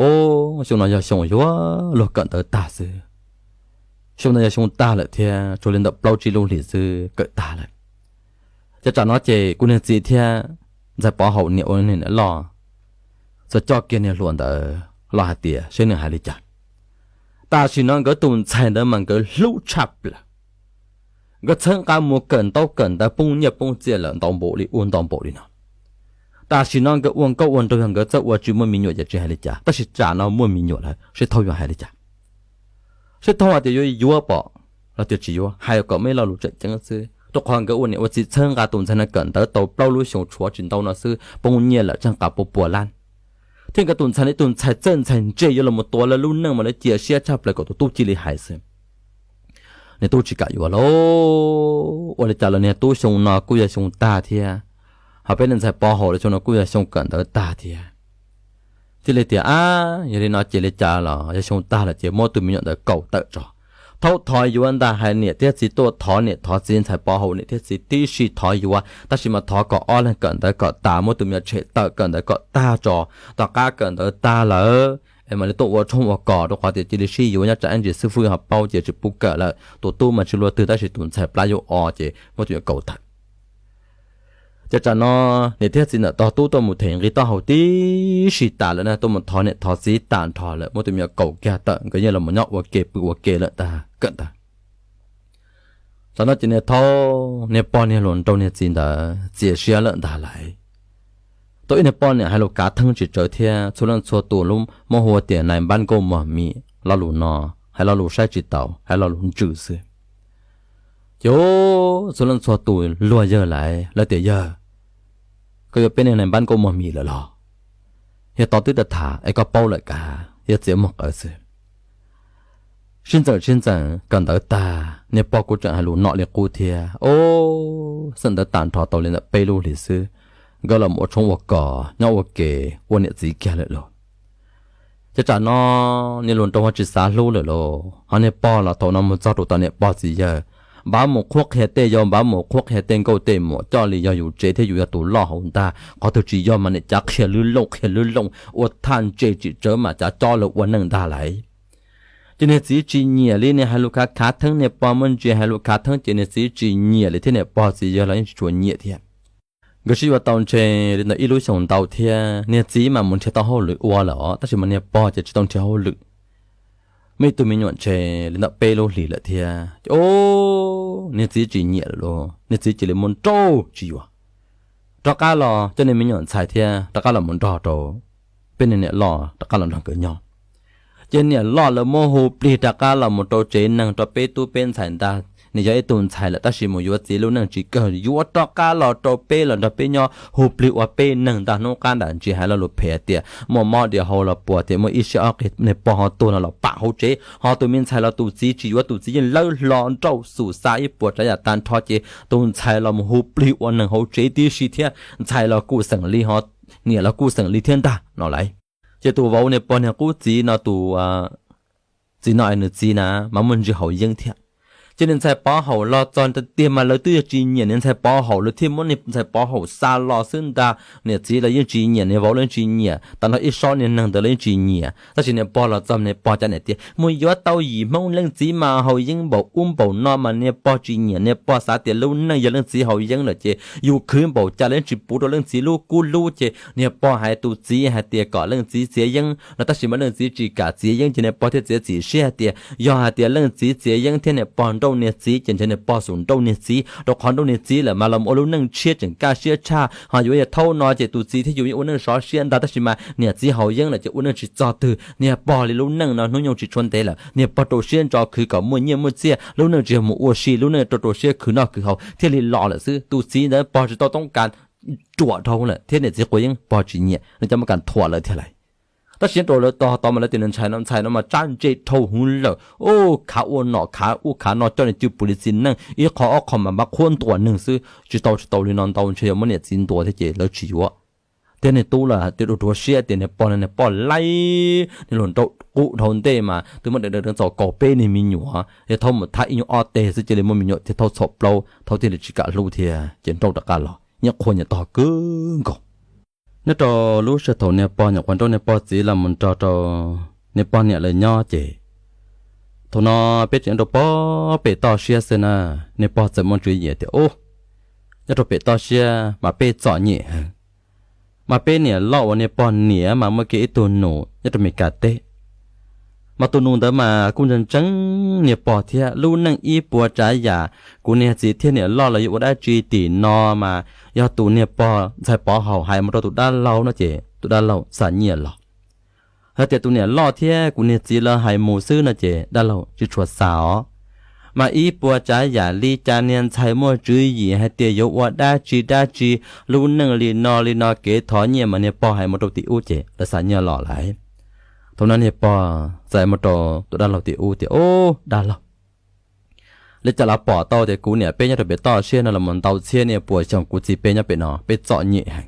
Ub, xyoo no yog xyoo yuav luag kawm ntawv tag xwb, xyoo no yog xyoo tag lawm thiab, tsuas li ntawm plaub tsib lub hlis xwb kawm tag lawm. Ces tsam no ces kuv niag txiv thiab ntxhais Pov Haum niam ua niam loj txawm coj kiag niag hluas ntawd los hais tias seb nws hais li cas. Tam sim no nkawd tus ntxhais ntawd mas nkawd hlub tshaj plaws, nkawd txhawb nqa mus kawm ntaub kawm ntawv poob nyiaj poob txiaj lawm ntau npaum li ub ntau npaum li no. Tam sim no nkawd ua nkauj ua nraug, yog nkawd txawj ua tsis muaj me nyuam ces tsis hais li cas, tab sis tsam no muaj me nyuam lawm seb Thaub yuav hais li cas. Seb Thaub hais tias yuav yuav pom los tias tsis yuav, hais kom muaj ib lo lus tseem ceeb xwb, rau qhov nkawd ua niam ua txiv txhawb nqa tus ntxhais no kawm ntawv tau plaub lub xyoos tshuav tsis ntau no xwb poob nyiaj lawm tseem nqa pua pua lab. Thiab nkawd tus ntxhais no ib tug ntxhais txawj ntxhais ntse yuav los mus tuav lawv lub neej mas lawv cia siab tshaj plaws kom tus tub cia li hais xwb. Niag tub tsis kam yuav lauj. Ua li cas los niag tub xyoo no kuj yog xyoo tag thiab, ho peb niag ntxhais Pov Haum los xyoo no kuj yog xyoo kawm ntawv tag thiab. Thiaj li tias ab, yog li no ces li cas los yog xyoo tag lawm ces muab tus me nyuam ntawd kaus tawm tso. Thaub thov yuav ntag, hais niam thiab txiv tuaj thov niam thov txiv, ntxhais Pov Haum niam thiab txiv tib si thov yuav, tab sis mas thov kom ob leeg kawm ntawv kom tas, muab tus me nyuam tshem tawm kawm ntawv kom tag tso. Tom qab kawm ntawv tag lawm es mam li tuaj ua tshoob ua kos, rau qhov tias cia li sib yuav nyob tsam ib ntsis xib fwb ho paub ces tsis pub kawm lawm, tus tub mas tsis luaj twg tab sis tus ntxhais plab yuav o ces muab tus me nyuam kaus tawm. Ces tsam no niam thiab txiv ntawm tog tub tuaj mus them nqi taub hau tib si tas lawm na, tuaj mus thov niam thov txiv tas nrho lawm, muab tus me nyuam kaus kiag tawm, nkawd yeej los nyob ua ke pw ua ke lawm ntag kawm ntawv. Tsam no ces niag Thaub niag pog niag hluas nraug niag txiv ntawd txias siab lawm ntag lauj. Tau ib niag poj niam hais lus kav theeb tsis tsawv thiab, txhua leej txhua tus muab hu tias nais npab nkauj mog mim, lo lus no hais lo lus saib tsis taus, hais lo lus ntsws xwb. Ces txhua leej txhua tus luag yawg lawm, lawv tias yawg, koj yuav peb niag nais npab nkauj mog mim lawm los? Yog tau twb tham es koj paub lawm kav, yog txiav muag qawv xwb. Sib ntxeem sib ntxeem kawm ntawv tag, niag pog kuj tseem hais lus nom li qub thiab. Ob, xeem ntawv tas nrho tau li ntawm peb lub hlis xwb, nkawd los ua tshoob ua kos nyob ua ke ua niam txiv kiag lawm lauj. Ces tsam no niag hluas nraug ho tsis xav hlub lawm lauj, ho niag pog los thaum no mus txog rau tom niam pog txiv yawg, npaj mus qhuab qhia tej yau, npaj mus qhuab qhia tej nkauj tej muam, coj li yog yus tsev thiab yus yog tus loj hauv ntag. Qhov twg tsis yog mas niam cav qhia lwb looj qhia lwb looj ua thaj ntse tsis tsawv mas cav cob lawv ua neej ntag lauj. Ces niag txiv tsis nyiam li, niag hais lus khav khav theeb, niag pog muaj ntsis hais lus khav theeb ces niag txiv tsis nyiam li thiab niam pog txiv yawg los yeej tsis tshua nyiam thiab. Nkawd sib yuav tau ntshe li ntawm ib lub xyoos ntau thiab, niag txiv mas mus nrhiav tau hauj lwm ua lawm os, tab sis mas niag pog ces tsis tau nrhiav hauj lwm. Muaj ib tug me nyuam ntshe li ntawm peb lub hlis lawm thiab. Ces niag txiv tsis nyiam lawm lauj, niag txiv cia li muab nrauj tsis yuav, rov qab los coj niag me nyuam ntxhais thiab rov qab los mus nrog rau peb niag niam loj rov qab los nrog nkawd nyob. Ces niam loj lawv muab hu plig rov qab los mus rau tsev neeg rau peb tub peb ntxhais ntag. Nws yog ib tug ntxhais lawm tab sis mus yuav txiv lub neej tsis kawg, yuav rov qab los rau peb los nrog peb nyob, hu plig ua peb neeg ntag. Hnub qab nram ntsis hais lo lus phem tias muaj mob diav hau los puas tias muaj ib siab ob qig niag pog ho tuag no los pam hauv tsev, ho tus me ntxhais los tus txiv tsis yuav, tus txiv yeej lawb hlo nrauj xum xa ib puas tsav yam tag nrho ces tus ntxhais los mus hu plig ua neeg hauv tsev tib si thiab, ntxhais los kuj xeem li ho niam los kuj xeem li thiab ntag no lauj. Ces tus vauv niag pog niag qub txiv no tus txiv no es nws txiv na mas muaj ntsis haus yeeb thiab. Ces niag ntxhais pov haum los txog tiag mas lawv twb yog tsis nyiam niag ntxhais pov haum, lawv thiaj muab niag ntxhais pov haum xa los xwb ntag. Niam txiv los yeej tsis nyiam, niag vauv los yeej tsis nyiam, tag nrho ib sob niag neeg ntawd los yeej tsis nyiam. Tab sis niag pog los txog niag pog cav niam tias mus yuav tau yim Hmoob leej txiv mas haus yeeb npaum ub npaum no mas niag pog tsis nyiam, niag pog xav tias lub neej yog leej txiv haus yeeb lawm ces yus khwv npaum cas los yeej tsis puv rau leej txiv lub kub lub. Ces niag pog hais tus txiv hais tias kom leej txiv txiav yeeb no, tab sis mas leej txiv tsis kam txiav yeeb ces niag pog thiaj txiav txim siab hais tias yog hais tias leej txiv txiav yeeb thiab niag pog nrauj niag txiv ces ntshe niag pog xum nrauj niag txiv, rau qhov nrauj niag txiv lawm mas los ua lub neej tshiab tseem kaj siab tshaj, ho yuav yog thaum no ces tus txiv thiab yus yeej ua neej sov siab ntag, tab sis mas niam txiv haus yeeb lawm ces ua neej tsis txog twg. Niag pog li lub neej no hnub nyoog tsis tshua ntev lawm, niag pog rau siab ntso khwv kom muaj nyiaj muaj txiaj, lub neej tsis yog mus ua si, lub neej rau rau siab khwv noj khwv haus thiaj li los lawm xwb. Tus txiv ntawd pog tsis tau toob kas ruam dhau lawm thiab niam txiv quav yeeb pog tsis nyiam, nws cov muaj kas thuam lawm thiab lauj. Tab sis nyob rau lawv tog tod mas lawv tias nws ntxhais no, ntxhais no mas tsab ntse dhau hwv lawm, u, khav ua nom khav ub khav no, coj niag cwj pwm li txiv neej ib qho ob qho mas npaj qhuab ntuas neeg xwb, tsis tau tsis tau li no ntau ntshe yuav muab niam txiv ntuas thiab ces lawv tsis yuav. Thiab niag tub los tias ruam ruam siab tias niag pog no niag pog laib, niag hluas nraug qub dhau ntej mas twb muab deev deev txaus kaum peb niag me nyuam, yog thaum mus thab ib nyuag ob teg xwb cia li muaj me nyuam thiab thaum txhaum plaub, thaum thiaj li tsis kam hlub thiab ces nrauj rov qab los nyiam qhua nyiam tog kawg nkaus. Nyob rau lub sij hawm thaum niag pog nyuam qhuav nrauj niag pog txiv los mus nrog rau niag pog niam lawv nyob ces thaum no peb tseem nyob rau pog pem toj siab xwb na, niag pog txawm muaj tswv yim tias, u, nyob rau pem toj siab mas peb txom nyem heev. Mas peb niam loj uas niag pog niam mas muaj kiag ib tug nus nyob rau Meskas teb. Mas tus nus ntawd mas kuj ntseeg ntseeg niag pog thiab, lub neej ib puas tsav yam, kuv niag txiv thiab niam loj los yuav ua dab tsi tim no mas yog tus niag pog ntxhais pov haum hais mus rau tus dab laug no ces tus dab laug xa nyiaj los. Hos tias tus niam loj thiab kuv niag txiv lawv hais mus xwb no ces dab laug tsis tshua xa os. Mas ib puas tsav yam li cas niag ntxhais muaj tswv yim hais tias yuav ua dab tsi dab tsi, lub neej li no li no kev thov nyiaj mas niag pog hais mus rau tim ub ces lawv xa nyiaj los lawm. Thaum no niag pog txawm mus rau tus dab laug tim ub tias, u, dab laug, li cas los pom tau tias kuv niam peb nyob rau pem toj siab no los mus ntau txhiab niaj puas xyoo, kuv txiv peb nyob pem no peb txom nyem heev,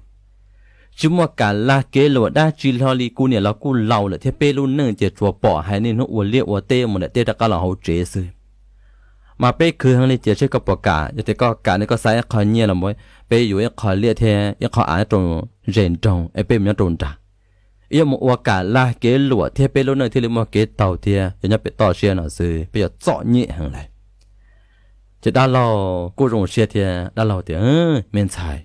tsis muaj kam lag kev luam dab tsi hlo li, kuv niam los kuj laus lawm thiab peb lub neej ces tsuas pom hais niaj hnub ua liaj ua teb mus nram teb rov qab los hauv tsev xwb. Mas peb khwv heev li ces seb koj puas kam, yog tias koj kam ne koj xa ib qho nyiaj los peb yuav ib qho liaj thiab ib qho av rau ze nroog es peb mus nyob rau nrad. Ib yuav mus ua kam lag kev luam thiab peb lub neej thiaj li muaj kev taug thiab, yog nyob pem toj siab no xwb peb yuav txom nyem heev lawm. Ces dab laug kuj zoo siab thiab dab laug tias, me ntxhais,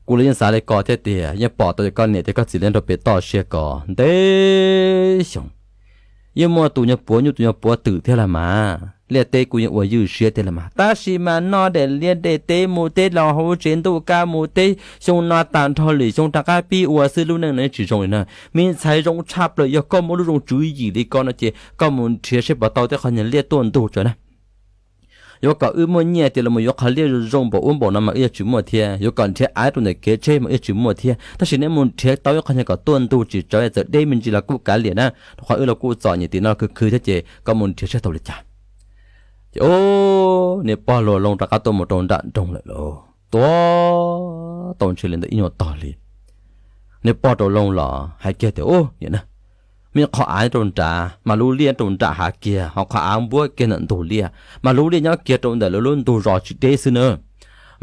kuv los yeej xav li ko thiab tiag, yeej pom tau tias koj niam thiab koj txiv los nyob rau pem toj siab ko ntev xyoo, yeej muaj tus nyuag puav nyuj tus nyuag puav twm thiab los mas, liaj teb kuj yeej ua ywj siab thiab los mas, tab sis mas noj daim liaj daim teb mus teb los hauv tsev ntuj kab mus teb, xyoo no tag nrho lwm xyoo rov qab pib ua xwb, lub neej no yeej tsis zoo li na. Me ntxhais zoo tshaj plaws, yog koj muaj lub zoo tswv yim li ko no ces koj mus nrhiav seb puas tau tej qhov niag liaj tuaj ntug tso na. Yuav kom wb muaj nyiaj tias los yuav qhov liaj zoo zoo npaum ub npaum no mas wb yuav tsis muaj thiab, yuav kom nrhiav av rau ntawm kev tsheb mas wb yuav tsis muaj thiab. Tab sis neb mus nrhiav tau ib qho niag kom tuaj ntug tsis tsawg txawm deb me ntsis los kuj kav liam na, rau qhov wb los kuj txom nyem tim no khwv khwv thiab ces koj mus nrhiav seb tau li cas. Ces niag pog hluas Looj rov qab tuaj mus rau nram nroog lawm lauj, tuaj tau ntshe li ntawm ib nyuag tog li. Niag pog rau Looj los hais kiag tias, u, niam na, muaj qhov av rau nrad mas lub liaj rau nram hav kiag, ho qhov av npuab kiag ntawm ntug liaj mas lub liaj nyob kiag rau ntawm lawv lub ntug zos tsis deb xwb na.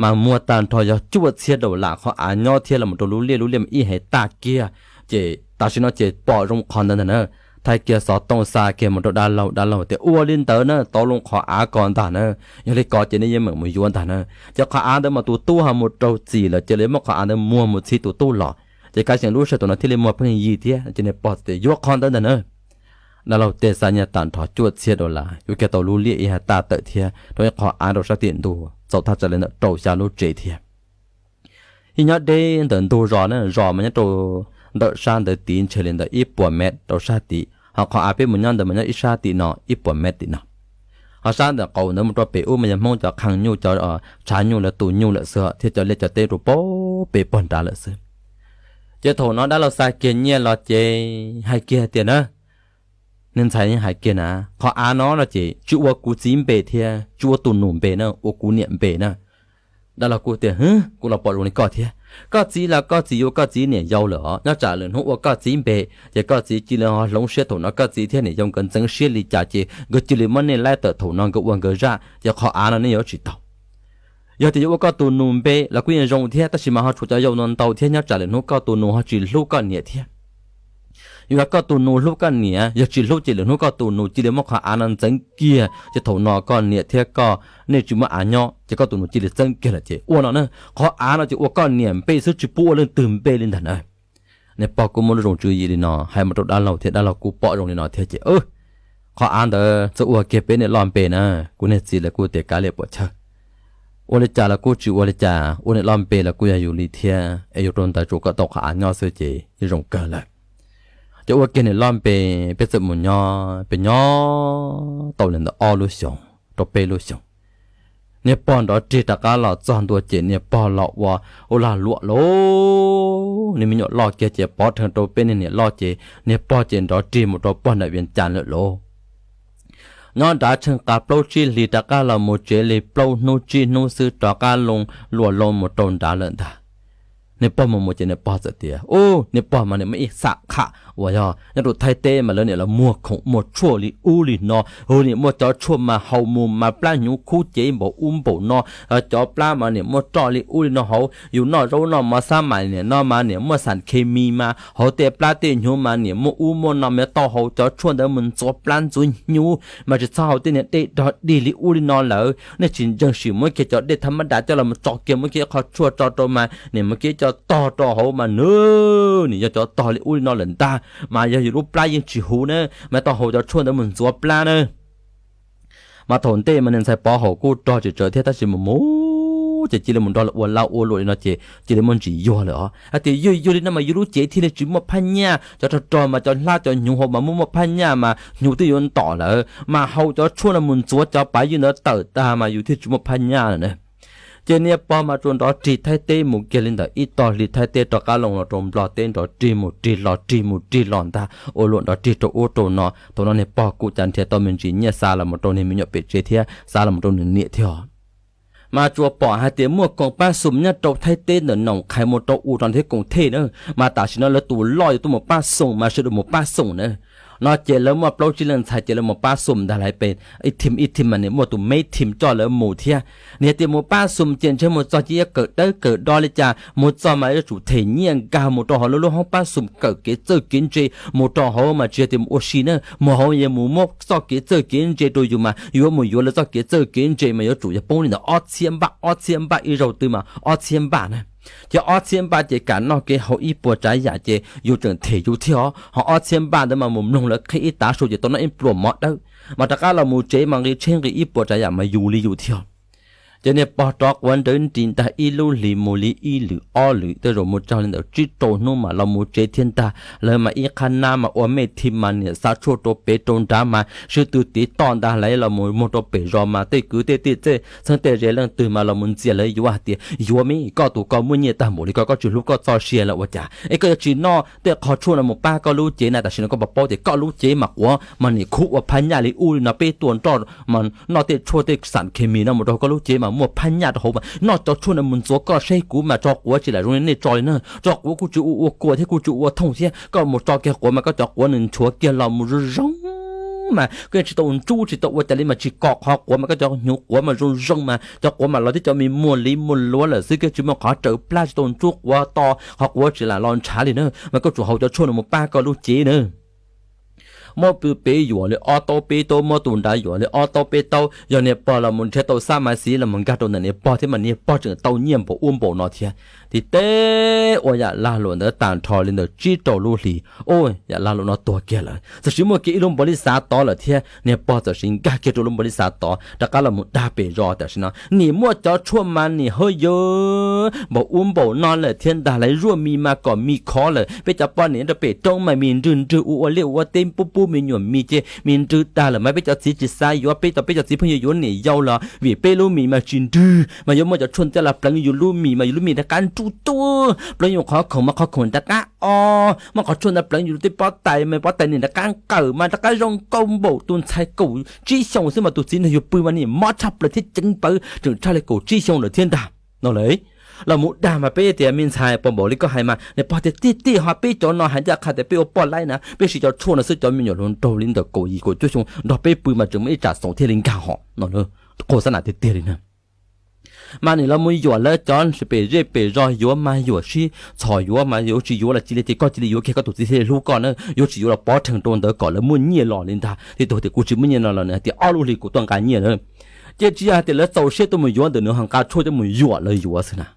Mas muag tag nrho yog cuaj txhiab daus las qhov av nyob thiab los rau lub liaj, lub liaj mas ib hais tag kiag. Ces tam sim no ces pom zoo qhov ntawd ntag na. Thaij kiag xov tooj xa kiag mus rau dab laug, dab laug tias ua li ntawd na, tau loo qhov av ko ntag na. Yog li ko ces nej yeej meem mus yuav ntag na. Ces qhov av ntawd mas tus tub ho mus raug txim lawm, ces lawv muab qhov av ntawd muag mus txhiv tus tub los. Ces kaj ntug lub sij hawm no thiaj li muag pheej yig thiab, ces niag pog txawm tias yuav qhov ntawd ntag na. Dab laug tej xa nyiaj tag nrho cuaj txhiab daus las, yuav kiag tau lub liaj ib hais tag tawm thiab rau ib qhov av rau sab tim ntug, txaus thaj tsam li ntawm rau xya lub tsev thiab. Yeej nyob deb ntawm ntug zos na, zos mas nyob rau ntawm sab ntawd tid ntshe li ntawm ib puas mev rau sab tid, ho qhov av peb mus nyob ntawd mas nyob ib sab tim no ib puas mev tim no. Ho sab ntawm qaum ntawd mus rau pem ub mas yog Hmoob cov qhee nyuj, cov tshav nyuj lawv tu nyuj lawm xwb, thiab cov liaj cov teb rau pem pog nrad lawm xwb. Ces thaum no dab laug xa kiag nyiaj los ces hais kiag tias na, niag ntxhais hais kiag na, qhov av no no ces tsis ua kuv txiv npe thiab tsis ua tus nus npe na, ua kuv niam npe na. Dab laug kuj tias, kuv los pom zoo li koj thiab. Koj txiv los koj txiv yuav koj txiv niam yau lawm os, nyob tsam lwm hnub ua koj txiv npe, ces koj txiv cia li ho hloov siab, thaum no koj txiv thiab niam yau nkawd ntxeev siab li cas ces nkawd cia li muab nej laib tawm, thaum no nkawd ua nkawd zaj, ces qhov av no nej yuav tsis tau. Yog tias yuav ua koj tus nus npe los kuj yeej zoo thiab, tab sis mas ho tshuav cov yau no ntau thiab, nyob tsam lwm hnub koj tus nus ho tsis hlub koj niam thiab. Yog koj tus nus hlub koj niam, yog tsis hlub ces lwm hnub koj tus nus cia li muab qhov av no ntxeev kiag, ces thaum no koj niam thiab koj nej tsis muaj av nyob, ces koj tus nus cia li txeeb kiag lawm, ces ua no na, qhov av no ces ua koj niam npe xwb, tsis pub ua leej twg npe li ntag na. Niag pog kuj muaj lub zoo tswv yim li no hais mus rau dab laug thiab, dab laug kuj pom zoo li no thiab ces, qhov av ntawd txawm ua kiag peb niam loj npe na, kuv niag txiv lawv kuj tias kav liam puam chawj. Ua li cas los kuj tsis ua li cas, ua niam loj npe los kuj yog yus li thiab, es yus rau ntawd tsuas kom tau qhov av nyob xwb ces yeej zoo kawg lawm. Ces ua kiag niam loj npe, peb txawm mus nyob, peb nyob tau li ntawm ob lub xyoos rau peb lub xyoos. Niag pog nrov rig rov qab los txog ntua ces niag pog los ua ua lag luam lauj, niag me nyuam loj kiag ces pov rhees rau peb niag niam loj ces niag pog ces nrov rig mus rau pog nram Vias Cas lawm lauj. Nyob nrad tsheej qas plaub tsib hlis rov qab los mus tsev li plaub hnub tsib hnub xwb rov qab loo luas loo mus rau nrad lawm ntag. Niag pog mus mus ces niag pog txawm tias, u, niag pog mas niam muaj ib xam kham uas yog nyob rau Thaib teb mas lawv niam los muag khoom muag tshuaj li ub li no, hu niam muaj cov tshuaj mas haus mus mas plab hnyuv khub cev npaum ub npaum no, cov plab mas niam muaj roj li ub li no hauv, yus noj zaub noj mov xab mais niam no mas niam muaj xam khes mis mas hauv tej plab tej hnyuv mas niam muaj ub muaj no, mas yuav tau haus cov tshuaj ntawd mus ntxuav plab ntxuav hnyuv, mas tsis txhob haus tej niag dej dog dig li ub li no lawm. Nej tsis ntseeg sim muab kiag cov dej thaj mab das coj los tso kiag, muab kiag qho tshuaj tso rau mas niam muab kiag cov tog rau hauv mas nws, niam yog cov tog li ub li no lawm ntag, mas yog yus lub plab yeej tsis huv na, mas tau haus cov tshuaj ntawd mus ntxuav plab na. Mas thaum ntej mas niag ntxhais Pov Haum kuj rog tsis tsawv thiab, tab sis mus mus ces cia li mus nrog lawv ua lag ua luam li no ces cia li muaj ntsis yuag lawm os. Hais tias yog yuag li no mas yus lub cev thiaj li tsis muaj phab nyaj, cov rog rog mas cov hlab cov hnyuv hauv mas muaj muaj phab nyaj mas hnyuv twb yuav ntom lawm, mas haus cov tshuaj no mus ntxuav cov pav ywj ntawd tawm tag mas yus thiaj tsis muaj phab nyaj lawm na. Ces niag pog mas tsuas nrov rig Thaib teb mus kiag li ntawm ib tog hli Thaib teb rov qab loo los rau Nplog teb, nrov rig mus rig los rig mus rig los ntag, ua luam nrov rig rau ub rau no. Thaum no niag pog kuj cav nrhiav tau me ntsis nyiaj xa los mus rau niag me nyuam pem tsev thiab xa los mus rau nws niam thiab. Mas tsuas pom hais tias muaj koom pab xum nyob rau Thaib teb ntawm Noom Qhais mus rau u rau thiab koom thej na, mas tam sim no lawv tus loj yuav tuaj mus pab xum mas sawv daws mus pab xum na. No ces lawv muaj plaub tsib leej ntxhais ces lawv mus pab xum ntag lauj, peb ib thim ib thim mas niam muaj tus me thim coj lawv mus thiab. Niam tias mus pab xum ces ntshe mus txog ces yuav kawm dawb kawm do li cas, mus txog mas yuav tsum them nyiaj nkag mus rau hauv lub lub hoob pab xum kawm kev txawj kev ntse, mus rau hauv mas tsis yog tias mus ua si na, mus hauv yog mus muab txoj kev txawj kev ntse rau yus mas yuav mus yuav lawv txoj kev txawj kev ntse mas yuav tsum yog poob li ntawm ob txhiab npaj, ob txhiab npaj ib zaug twg mas ob txhiab npaj na. Ces ob txhiab npaj ces kam noj kev haus ib puas tsav yam ces yus tseem them yus thiab os, ho ob txhiab npaj ntawd mas mus mloog lawv qhia ib tav su ces tau noj ib pluas mov dawb, mas rov qab los mus tsev mas nqi tsheb nqi ib puas tsav yam mas yus li yus thiab. Ces niag pog rov quav nrawv nris ntag ib lub hlis mus li ib lwm ob lwm, tej zaum mus txog li ntawm tsib rau hnub mas los mus tsev thiab ntag. Lawv mas ib qhab nab mas ua me thim mas niam xa tshuaj rau pem rau nrad mas sib tw tiv toj ntag lauj, los mus muag rau pem zos mas tej kwv tej tij tej txheeb tej ze leej twg mas los mus ntxias lawv yuav hais tias yuav me koj tus ko muaj nyiaj tag npaum li ko, koj tsis hlub koj txoj sia los ua cas es koj yuav tsis noj tej qho tshuaj no mus pab koj lub cev na. Tam sim no koj puas paub tias koj lub cev mas quav mas niam khub ua phab nyaj li ub li no, peb tua nroj mas noj tej tshuaj tej xam khes mis no mus rau koj lub cev mas muaj phab nyaj rau hauv mas noj cov tshuaj no mus ntxuav koj saib kuv mas tso quav tsis lam zoo li nej tso li na. Tso quav kuj tsis ua ua kua thiab kuj tsis ua thooj thiab, koj mus tso kiag quav mas koj cov quav nws nchuav kiag los mus zoo zoo mas koj yeej tsis tau ntsub tsis tau ua cas li mas tsis kom qhov quav mas koj cov hnyuv quav mas zoo zoo mas cov quav mas los tib cov me muag li muag luav lawm xwb, koj tsis muaj qhov raws plab tsis tau ntsub quav to, qhov quav tsis lam los ntshav li na, mas koj tsum haus cov tshuaj no mus pab koj lub cev na. Muab pw peb yuam li ob taub peb taub, muab tus nrad yuam li ob taub peb taub, yog niag pog los mus nrhiav tau xab mas xiv los mus nkag rau ntawm niag pog thiab mas niag pog tseem tau nyiaj npaum ub npaum no thiab. Tim teb ua yam lag luam ntawd tag nrho li ntawm tsib rau lub hlis, ua yam lag luam no tuag kiag lawm. Txawm sis muaj kiag ib lub npaum li xav tod lawm thiab, niag pog txawm sis nkag kiag rau lub npaum li xav tod rov qab los mus dag pem zos tam sim no nim muaj cov tshuaj mas nim hawb yawg npaum ub npaum no lawm thiab ntag, lawv zuaj mis mas kom mis khov lawm. Peb cov poj niam rau pem roob mas mis nrwg nrwg ua ua liaj ua teb pub pub me nyuam mis ces mis nrwg tag lawm mas peb cov txiv tsis xav yuav, peb tau peb cov txiv pheej yuav yuav niam yau los vim peb lub mis mas tsis nrwg mas yuav muaj cov tshuaj ntawd los pleev yus lub mis mas yus lub mis rov qab nruj tuaj, pleev yus qhov khoom mas qhov khoom rov qab o, muab qhov tshuaj ntawd pleev yus tej pob tais mas pob tais nim rov qab nqawm mas rov qab zoo nkauj npaum tus ntxhais kaum tsib xyoos xwb mas tus txiv nrog yus pw mas nim mob tshaj plaws thiab ceev plawv tseem tshaj li kaum tsib xyoo lawm thiab ntag no lawm. Los mus dag mas peb tias me ntxhais pom npaum li koj hais mas niag pog tias tiag tiag ho peb cov no hais ncaj qha tias peb ua poj laib na peb siv cov tshuaj no xwb cov me nyuam hluas nraug li ntawm kaum yim kaum cuaj xyoo nrog peb pw mas tseem muaj ib tsam xoom thiaj li nkag hos no. Qhua xab nas tiag tiag li na. Mas nim los mus yuam lawv cov pem zej pem zos yuav mas yuam sib txhom yuav mas yuav tsis yuav los cia li ces koj cia li yuav kiag koj tus txiv thiaj li hlub koj na, yuav tsis yuav los pov rhees rau ntawd kom lawv muaj nyiaj los li ntag. Thiaj tuag tias kuv tsis muaj nyiaj no los nws hais tias ob lub hlis kuv tuaj nqa nyiaj lawm. Ces tsis yog hais tias lawv txaus siab tuaj mus yuav ntawm nws ho nqa tshuaj tuaj mus yuam lawv yuav xwb na.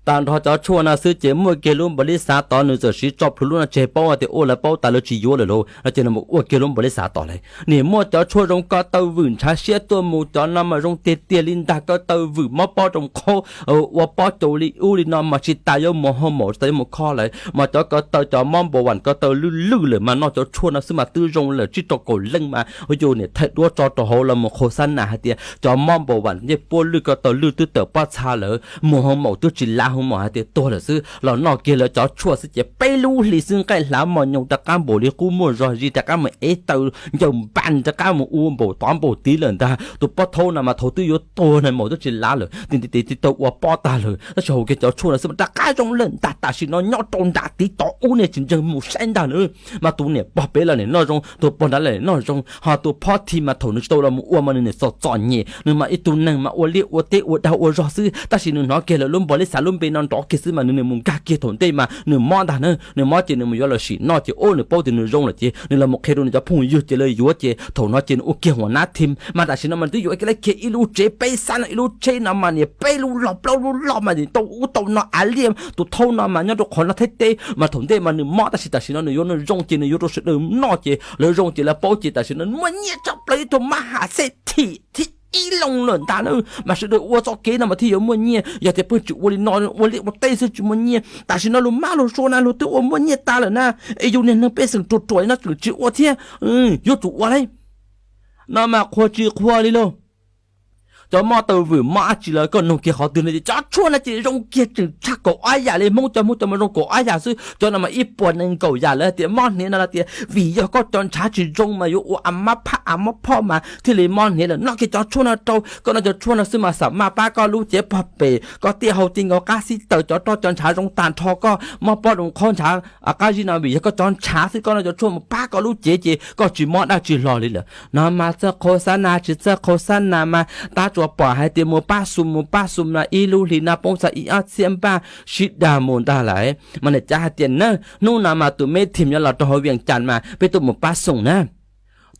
Tag nrho cov tshuaj no xwb ces muaj kiag lub npaum li xav tod nws txawm siv tso plhuav lub no tseg paub tias ua lawv paub tas lawv tsis yuav lawm lauj no ces nws mus ua kiag lub npaum li xav tod lawm. Nim muaj cov tshuaj zoo ko taw vwm ntshav siab tuaj mus cov no mas zoo tiag tiag li ntag, ko taw vwm mob pob zoo qhaub ua pob cau li ub li no mas tsis tas yuav mus hoo maum tsis tas yuav mus kho lawm mas cov ko taw cov mob npaum vam ko taw lwj lwj lawm mas noj cov tshuaj no xwb mas twb zoo lawm tsib rau kaum leej mas ua yus niam thaij duab tso rau hauv los mus qhua xab nas hais tias cov mob npaum vam ncej puab lwj ko taw lwj twb tawm pob txha lawm mus hoo maum twb tsis lav hoo maum hais tias tuag lawm xwb los noj kiag lawv cov tshuaj xwb ces peb lub hlis xwb nqaij hlav mos nyoos rov qab npaum li qub muaj zog zis rov qab mus ev taw ncaws npas rov qab mus ua npaum tod npaum tid lawm ntag. Tus pob thaub no mas thaum twb yuav tuag na maum twb tsis lav lawm ti ti ti tau ua pob tag lawm tab sis haus kiag cov tshuaj no xwb mas rov qab zoo lawm ntag. Tam sim no nyob rau nram tiv tod ub nej tsis ntseeg mus saib ntag na. Mas tus niam pog pem los nim noj zoo, tus pog nrad los nim noj zoo, ho tus phob thi mas thaum nws tsis tau los mus ua mas nws nim txom txom nyem, nws mas ib tug neeg mas ua liaj ua teb ua dag ua zog xwb tab sis nws hnov kiag lawv lub npaum li xav lub npe no nrov kiag xwb mas nws nim mus nkag kiag thaum ntej mas nws mob ntag na, nws mob ces nws mus yuav los sim noj ces ub nws paub tias nws zoo lawm ces nws los mus qhia rau nws cov phooj ywg ces lawv yuav ces thaum no ces nws ua kiag huam nab thi mas tam sim no mas twb yuav kiag ib lub tsev peb xab no ib lub tsheb no mas niam peb lub log plaub lub log mas tau ub tau no av liaj tus thaub no mas nyob rau qhov no Thaib teb mas thaum ntej mas nws mob tab sis tam sim no nws yuav nws zoo ces nws yuav rau sawv daws noj ces lawv zoo ces lawv paub ces tam sim no muaj nyiaj tshaj plaws ib tug mab ham xej thim thib ib loo lawm ntag na. Mas sawv daws ua txoj kev no mas thiaj yuav muaj nyiaj, yog tias pheej tsis ua li no ua liaj ua teb xwb tsis muaj nyiaj. Tam sim no lus mab lus sua na luag twb ua muaj nyiaj tas lawm na, es yus niag neeg pej xeem ruam ruam li no tseem tsis ua thiab, yuav tsum ua lauj. No mas qhuas tsis qhuas li lauj. Cov mob taw vwm mob dab tsi los koj nug kiag qhov twg no ces cov tshuaj no ces zoo kiag tseem tshaj kaum ob yam li Hmoob cov, Hmoob cov mas zoo kaum ob yam xwb, cov no mas ib puas nees nkaum yam lawm tias mob hniav no tias vim yog koj cov ntshav tsis zoo mas yuav ua a mab phaj a mob phoj mas thiaj li mob hniav lawm. Noj kiag cov tshuaj no rau koj, noj cov tshuaj no xwb mas xam maj pab koj lub cev pog pem, koj tiaj hau ti nkaus qab xib taws cov roj cov ntshav zoo tag nrho, koj mob pob zoo qhaub ntshav qab zib no vim yog koj cov ntshav xwb, koj noj cov tshuaj mus pab koj lub cev ces koj tsis mob dab tsi hlo li lawm. No mas txawj qhau xab nas tsis txawj qhau xab nas mas tab tsuas pom hais tias mus pab xum mus pab xum no ib lub hlis no poob txog ib ob txhiab npaj sib dag mus ntag lawm. Mas niam cav hais tias na, hnub no mas tus me thim yuav los rau hauv Vias Cas mas peb tuaj mus pab xum na.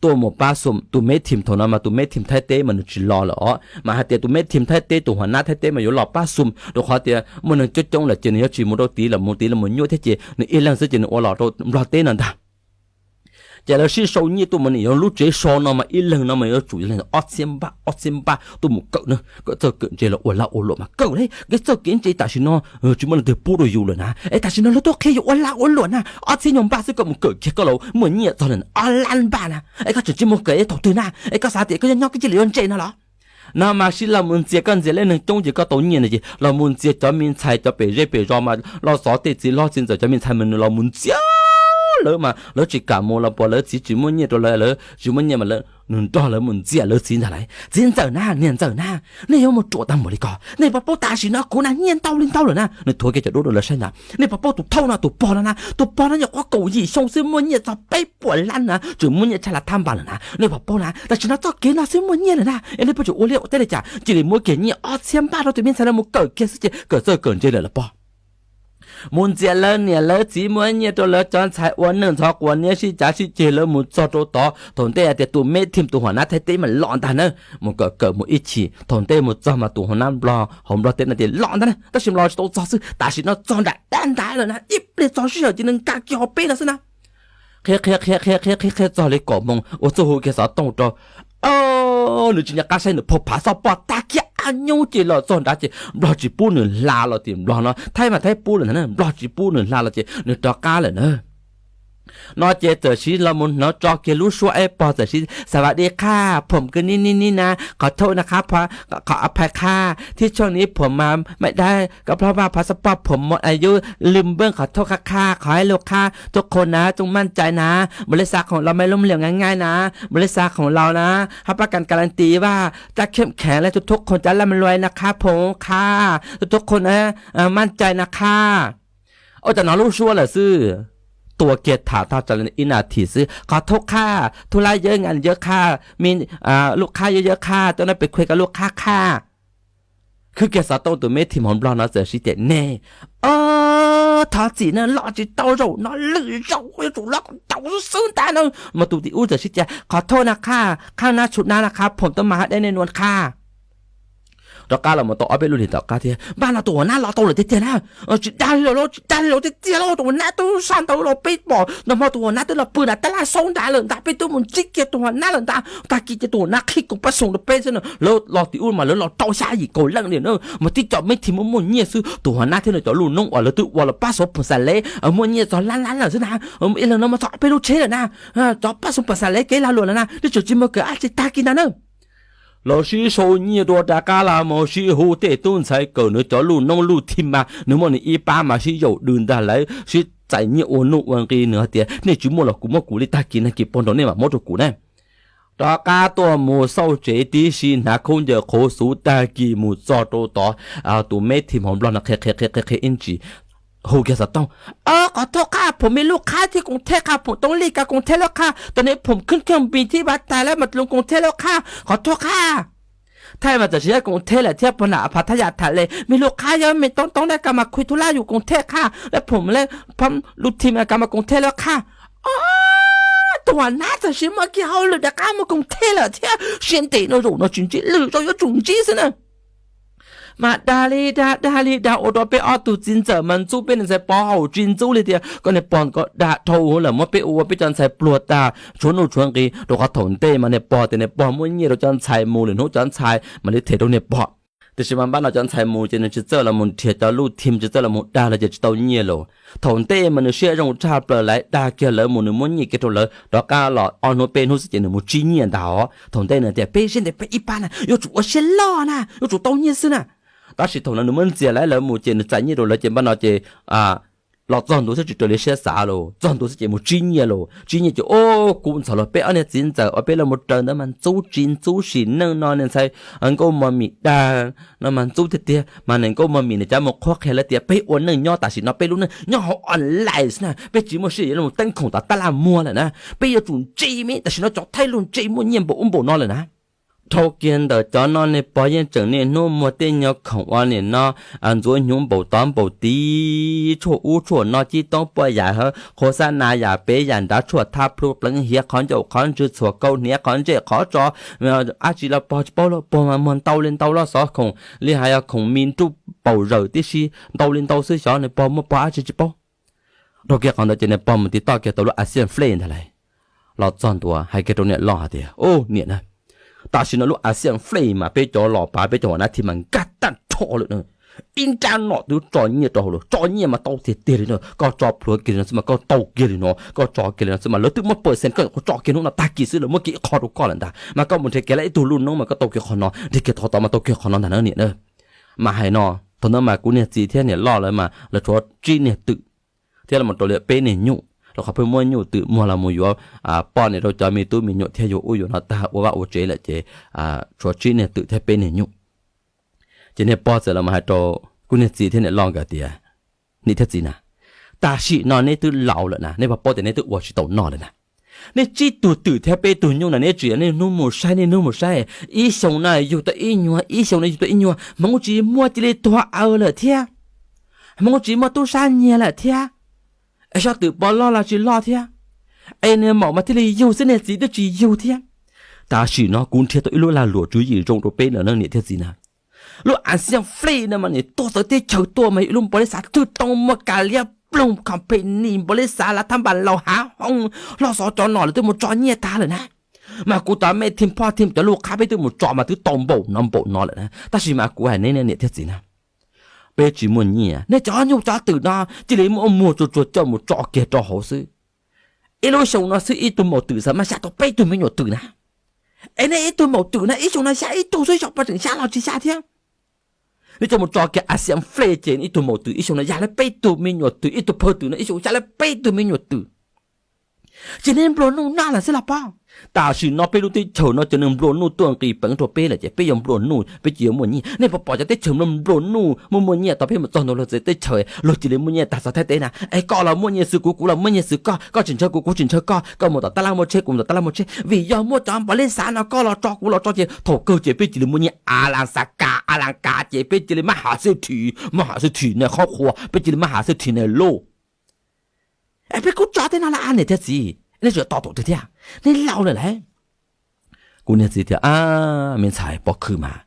Tuaj mus pab xum, tus me thim thaum no mas tus me thim Thaib teb mas nws tsis los lawm os, mas hais tias tus me thim Thaib teb tus huas nab Thaib teb mas yuav los pab xum rau qhov tias muaj neeg coob coob lawm ces nws yuav tsis mus rau tid los mus tid los mus nyuaj thiab ces nws ib leeg xwb ces nws ua los rau Nplog teb no ntag. Ces lawv sib sau nyiaj tuaj mus, nim yog lub tsev so no mas ib leeg no mas yuav tsum yog ob txhiab npaj, ob txhiab npaj tuaj mus kawm na, kawm txawj kawm ntse los ua lag ua luam mas kawm li kev txawj kev ntse tam sim no tsis muaj leej twg pub rau yus lawm na. Es tam sim no luag tuaj qhia yus ua lag ua luam na, ob txhiab nyuag npaj xwb koj mus kawm kiag koj los muaj nyiaj txog lawm ob lab npaj na. Es koj tseem tsis mus kawm es thaum twg na? Es koj xav tias koj nyob nyob koj cia li yuav ntse no los? No mas sib los mus ntxias, koj ntxias leej neeg coob ces koj tau nyiaj no ces los mus ntxias cov me ntxhais cov pem zej pem zos mas los xov tej txiv hlob txiv ntxawm cov me ntxhais mas nws los mus ntxias lawv mas lawv tsis kam mus los puas lawv txiv tsis muaj nyiaj rau lawv, lawv tsis muaj nyiaj mas lawv, nws nrog lawv mus ntxias lawv txiv ntag lauj. Txiv ntxawm na, niam ntxawm na, nej yuav mus ruam tag npaum li ko, nej puas paub tam sim no kuv na nyiaj ntau li ntau lawm na? Nws thuav kiag cov duab rau lawv saib ntag. Nej puas paub tus thauj no, tus pog no na, tus pog no nyuam qhuav kaum yim xyoo xwb muaj nyiaj txog peb puas lab na, tseem muaj nyiaj tshaj lawv thaj npas lawm na. Nej puas paub na, tam sim no txoj kev no xwb muaj nyiaj lawm na, es nej puas tseem ua liaj ua teb li cas? Cia li muab kiag nyiaj ob txhiab npaj rau tus me ntxhais no mus kawm kiag xwb ces kawm txawj kawm ntse lawm los pog. Mus ntxias lawv niam lawv txiv muab nyiaj rau lawv cov ntxhais ua neej ntxhov quas niab sib cav sib ceg, lawv mus txog rau tod thaum ntej hais tias tus me thim tus huam nab Thaib teb mas los ntag na. Mus kawm kawm mus ib chim thaum ntej mus txog mas tus huam nab Nplog hauv Nplog teb no tias los ntag na, tab sis los tsis tau txog xwb, tam sim no txog nram dab ntab lawm na, ib pliag txog sij hawm ces nws nkag kiag hauv peb no xwb na. Qhia qhia qhia qhia qhia qhia txog li kaum moos ua txuj hu kiag xov tooj rau. Nws tsis nco qab saib nws phau phav xob poj tag kiag, ab nyub ces los txog nrad ces Nplog tsis pub nws hla los tim Nplog no, Thaib mas Thaib pub lawm ntag na, Nplog tsis pub nws hla los ces nws rov qab lawm na. No ces txawm siv los mus hnov tso kiag lub suab eb pog txawm siv xa vas di qhaj phom kw nib nib nib na, qhov thauj na qhab, qhov a phais qhaj thib tshooj nib phom mas maij dab kab plhob vaj phav xob poj phom mos a yub lwm npawb qhov thauj qhaj qhaj qhov haib lug qhaj thub qhua na tsooj maj cai na, npaum li xa khoom laus maij lub mliam ngai ngai na, npaum li xa khoom laus na, hab pab kas kas las tis vaj caj khem kheev le tub thub qhua cab laj ma luai na qhab phom qhaj tub thub qhua na, maj cai na qhaj. Ua cas hnov lub suab lawm xwb, tua kiag tham tag tsa ib nas this xwb, qhov thub qhaj thub lab yawb ngas yawb qhaj, me lub qhab yawb yawb qhaj, tuaj no pem khuem koj lub qhab qhaj. Khwb kiag xov tooj tus me thim hauv Nplog no txawm siv tias ne, thov txim na, los tsis tau zaum no lwm zaus yuav tsum los kom tau xwb xwb ntag na. Mas tus tim ub txawm siv tias qhov thauj na qhaj, qhaj nab tshum nab na qhaj phom tub mas hab deb nej nua qhaj. Rov qab los mus tau ob peb lub hlis tom qab thiab, npaj no tus huam nab los tau lawm tiag tiag na. Tsis dag li lawm, tsis dag li lawm tiag tiag lauj, tus huam nab twb saj ntawd los peb pom nag hmo tus huam nab twb los pw nram tab laj xaub nrad lawm ntag, peb twb mus ntsib kiag tus huam nab lawm ntag. Tag kis ces tus huam nab qhib kaum pab xoom rau peb xwb na, lawv los tim ub mas lawv los rau xya yim kaum leej li na, mas tib co me thim muaj muaj nyiaj xwb, tus huam nab thiab nws cov lub noob uas lawv twb ua los pab xoom pam xas lev muaj nyiaj txog lab lab lawm xwb na. Ib leeg no mas txog peb lub tsheb lawm na, cov pab xoom pam xas lev kev lag luam lawm na, twb tseem tsis muaj kev dab tsi tag kis ntag na. Los sib sau nyiaj dua rov qab los mus sib hu tej tub ntxhais kawm nws cov lub noob lub thim mas nws muaj nws ib pab mas sib yaum dws ntag lauj, sib txais nyiaj ua nuj ua nqi. Nws hais tias nej tsis muaj los kuv muab kuv li, tag kis nag kis pog nraud nej mam muab rau kuv na. Rov qab tuaj mus xauj tsev tib si, hnav khaub ncaws qhuav xuv, tag kis mus txog rau tod, tus me thim hauv Nplog no qhia qhia qhia qhia ib ntsis, hu kiag xov tooj, qhov thauj qhaj phom me lub qhab thiab koom thej qhaj phom toob lij kav koom thej lub qhaj, tam sim no phom khwb kheej npis thiab vaj tag lawm mas lub koom thej lub qhaj, qhov thauj qhaj. Thaij mas txawm siv koom thej lawm thiab pog nam phav thaj yam tham le me lub qhab yog me toob toob dab kav mas khwv thub lab yus koom thej qhaj lawm phom lub thim kav mas koom thej lub qhaj. Tus huam nab txawm siv muaj kiag hauj lwm rov qab mus koom thej lawm thiab, siab ntev no zaum no tsis ntsib, lwm zaus yuav tsum ntsib xwb na. Mas dag li dag dag li dag ua rau peb ob tug txiv ntxawm mas ntxub peb niag ntxhais pog hauv tsis ntxub li tias koj niag pog ko dag dhau lawm muab peb ua peb cov ntxhais pluag tag tshuav nuj tshuav nqi, rau qhov thaum ntej mas niag pog tias niag pog muaj nyiaj rau cov ntxhais mus lwm hnub cov ntxhais mam li them rau niag pog. Tiam sis mas npaj no cov ntxhais mus ces nws tsis txawj los mus nrhiav cov lub thim, tsis txawj los mus dag lawm ces tsis tau nyiaj lawm. Thaum ntej mas nws siab zoo tshaj plaws lawm, dag kiag lawv mus nws muab nyiaj kiag rau lawv, rov qab los ob hnub peb hnub xwb ces nws mus tsib nyiaj ntag os. Thaum ntej nws tias peb siab ntev peb ib pab na yuav tsum ua siab loj na, yuav tsum tau nyiaj xwb na. Tab sis thaum no nws muab ntxias lawv, lawv mus ces nws txais nyiaj rau lawv ces npaj no ces los txog ntua xwb tsis raws li siab xav los, txog ntua xwb ces mus tsib nyiaj los, tsib nyiaj ces ua kub ntxhov los peb ob niag txiv ntxawm uas peb los mus raws ntawd mas ntxub tsis ntxub sim neej no niag ntxhais nkauj mos mis dag no mas ntxub tiag tiag, mas niag nkauj mos mis nws cov mus qhuab qhia lawv tias peb ua neej nyob tam sim no peb lub neej nyob hauv online xwb na, peb tsis muaj sij hawm yuav los mus teeb khoom tom tab laj muag lawm na, peb yuav tsum ntse me, tam sim no cov Thaib luag ntse muaj nyiaj npaum ub npaum no lawm na. Dhau kiag ntawm cov no niag pog yeej tseem niaj hnub muag tej nyuag khoom uas nim no ntxuav hnyuv npaum tod npaum tid, tshuaj ub tshuaj no, cib toob puaj yam, qhua xab nas yam pem yam nrad, tshuaj thab plhu pleev hiav, qhov ncauj qhov ntswg, txhuam kaus hniav, qhov ntsej qhov tso, dab tsi los pog tsis paub, los pog mas muag ntau li ntau, los xov khoom li hais yog khoom mis nruj paum zawm tib si, ntau li ntau xwb, xyov niag pog muaj pog dab tsi tsis paub. Dhau kiag qhov ntawd ces niag pog mus tiv toj kiag tau lub Asian flag ntag lauj. Los txog ntua hais kiag rau niam loj hais tias, Ub niam na, tam sim no lub Asian flag mas peb cov los pav peb cov huam nab thim mas nkag tag nrho lawm na. Ib nrab nom twb tso nyiaj rau hauv lawm, tso nyiaj mas tau tiag tiag li no, koj tso plhuav kiag li no xwb mas koj tau kiag li no, koj tso kiag li no xwb mas lawv twb muab percent, koj yuav tsum tso kiag hnub no tag kis xwb, lawv muab kiag ib qho rau koj lawm ntag, mas koj mus nrhiav kiag lawm ib tug lub noob mas koj tau kiag qhov no, nrhiav kiag qhov tod mas tau kiag qhov no ntag na niam na. Mas hais no, thaum ntawd mas kuv niag txiv thiab niam loj lawv mas lawv tshuav tsib niag twm thiab los rau li peb niag nyuj. Rau qhov pheej muab nyuj twm muag los mus yuav poj niam rau cov me tub me nyuam thiab yuav ub yuav no tag ua vaj ua tsev lawm ces tshuav tsib niag twm thiab peb niag nyuj. Ces niag pog txawm los hais rau kuv niag txiv thiab niam loj nkawd tias, niam thiab txiv na, tam sim no neb twb laus lawm na, neb puas paub tias neb twb ua tsis tau noj lawm na. Nej tsib tug twm thiab peb tug nyuj na, neb tsis yog niaj hnub mus saib niaj hnub mus saib, ib xyoo no yug tau ib nyuag, ib xyoo no yug tau ib nyuag, hmoov tsis muaj cia li tuag aws lawm thiab, hmoov tsis muaj tub sab nyiag lawm thiab, es sab twm pov loj los tsis loj thiab, es niag maum mas thiaj li yug xwb, niag txiv twb tsis yug thiab. Tam sim no kuv nrhiav tau ib lub lag luam tswv yim zoo rau peb lawm na niam thiab txiv na. Lub axiom flij no mas nim tuaj txawv teb chaws tuaj mas ib lub npaum li xav thwj tau muaj kas liab ploog company npaum li xav lav thab npas laus hav hoo, loj xov cov no lawv twb mus tso nyiaj tag lawm na. Mas kuv tom mej thim phoj thim cov lub qhab peb twb mus tso mas twb tau npaum no npaum no lawm na, tab sis mas kuv hais neb niam thiab txiv na, peb tsis muaj nyiaj, nej cov nyuj cov twm no cia li muab muag tsuag tsuag coj mus tso kiag rau hauv xwb. Ib lub xyoo no xwb ib tug maum twm xav mas xya tau peb tug me nyuam twm na. Es nej ib tug maum twm na ib xyoo no xya ib tug xwb, xyov puas tseem xya los tsis xya thiab. Nej coj mus tso kiag axiom flij ces ib tug maum twm ib xyoo no ya lawv peb tug me nyuam twm, ib tug phawj twm no ib xyoo xya lawv peb tug me nyuam twm. Ces nej nplua nuj noj lawm xwb los pob. Tam sim no peb lub teb chaws no cov neeg nplua nuj tuaj nqis peev rau peb lawm ces peb yuav nplua nuj peb cia yuav muaj nyiaj. Nej puas pom cov teb chaws nplua nuj muaj muaj nyiaj tau peb mus txog ntua luag txhua teb chaws luag cia li muaj nyiaj tag txog thiab teb na? Es koj los muaj nyiaj xwb, kuv kuv los muaj nyiaj xwb, koj koj tsis ntshaw kuv, kuv tsis ntshaw koj, koj mus tom tab laj muaj tsheb, kuv mus tom tab laj muaj tsheb, vim yog muaj cov npaum li xav no koj los tso kuv los tso ces thaum kawg ces peb cia li muaj nyiaj a las kas a las kas ces peb cia li mab has xwb thim, mab has xwb thim na qhov qhua, peb cia li mab has xwb thim na lauj. Es peb kuj tso tej no lawm niam thiab txiv, nej tsis to taum twg thiab, nej laus lawm lauj. Kuv niag txiv tias, a, me ntxhais, pob khwv mas.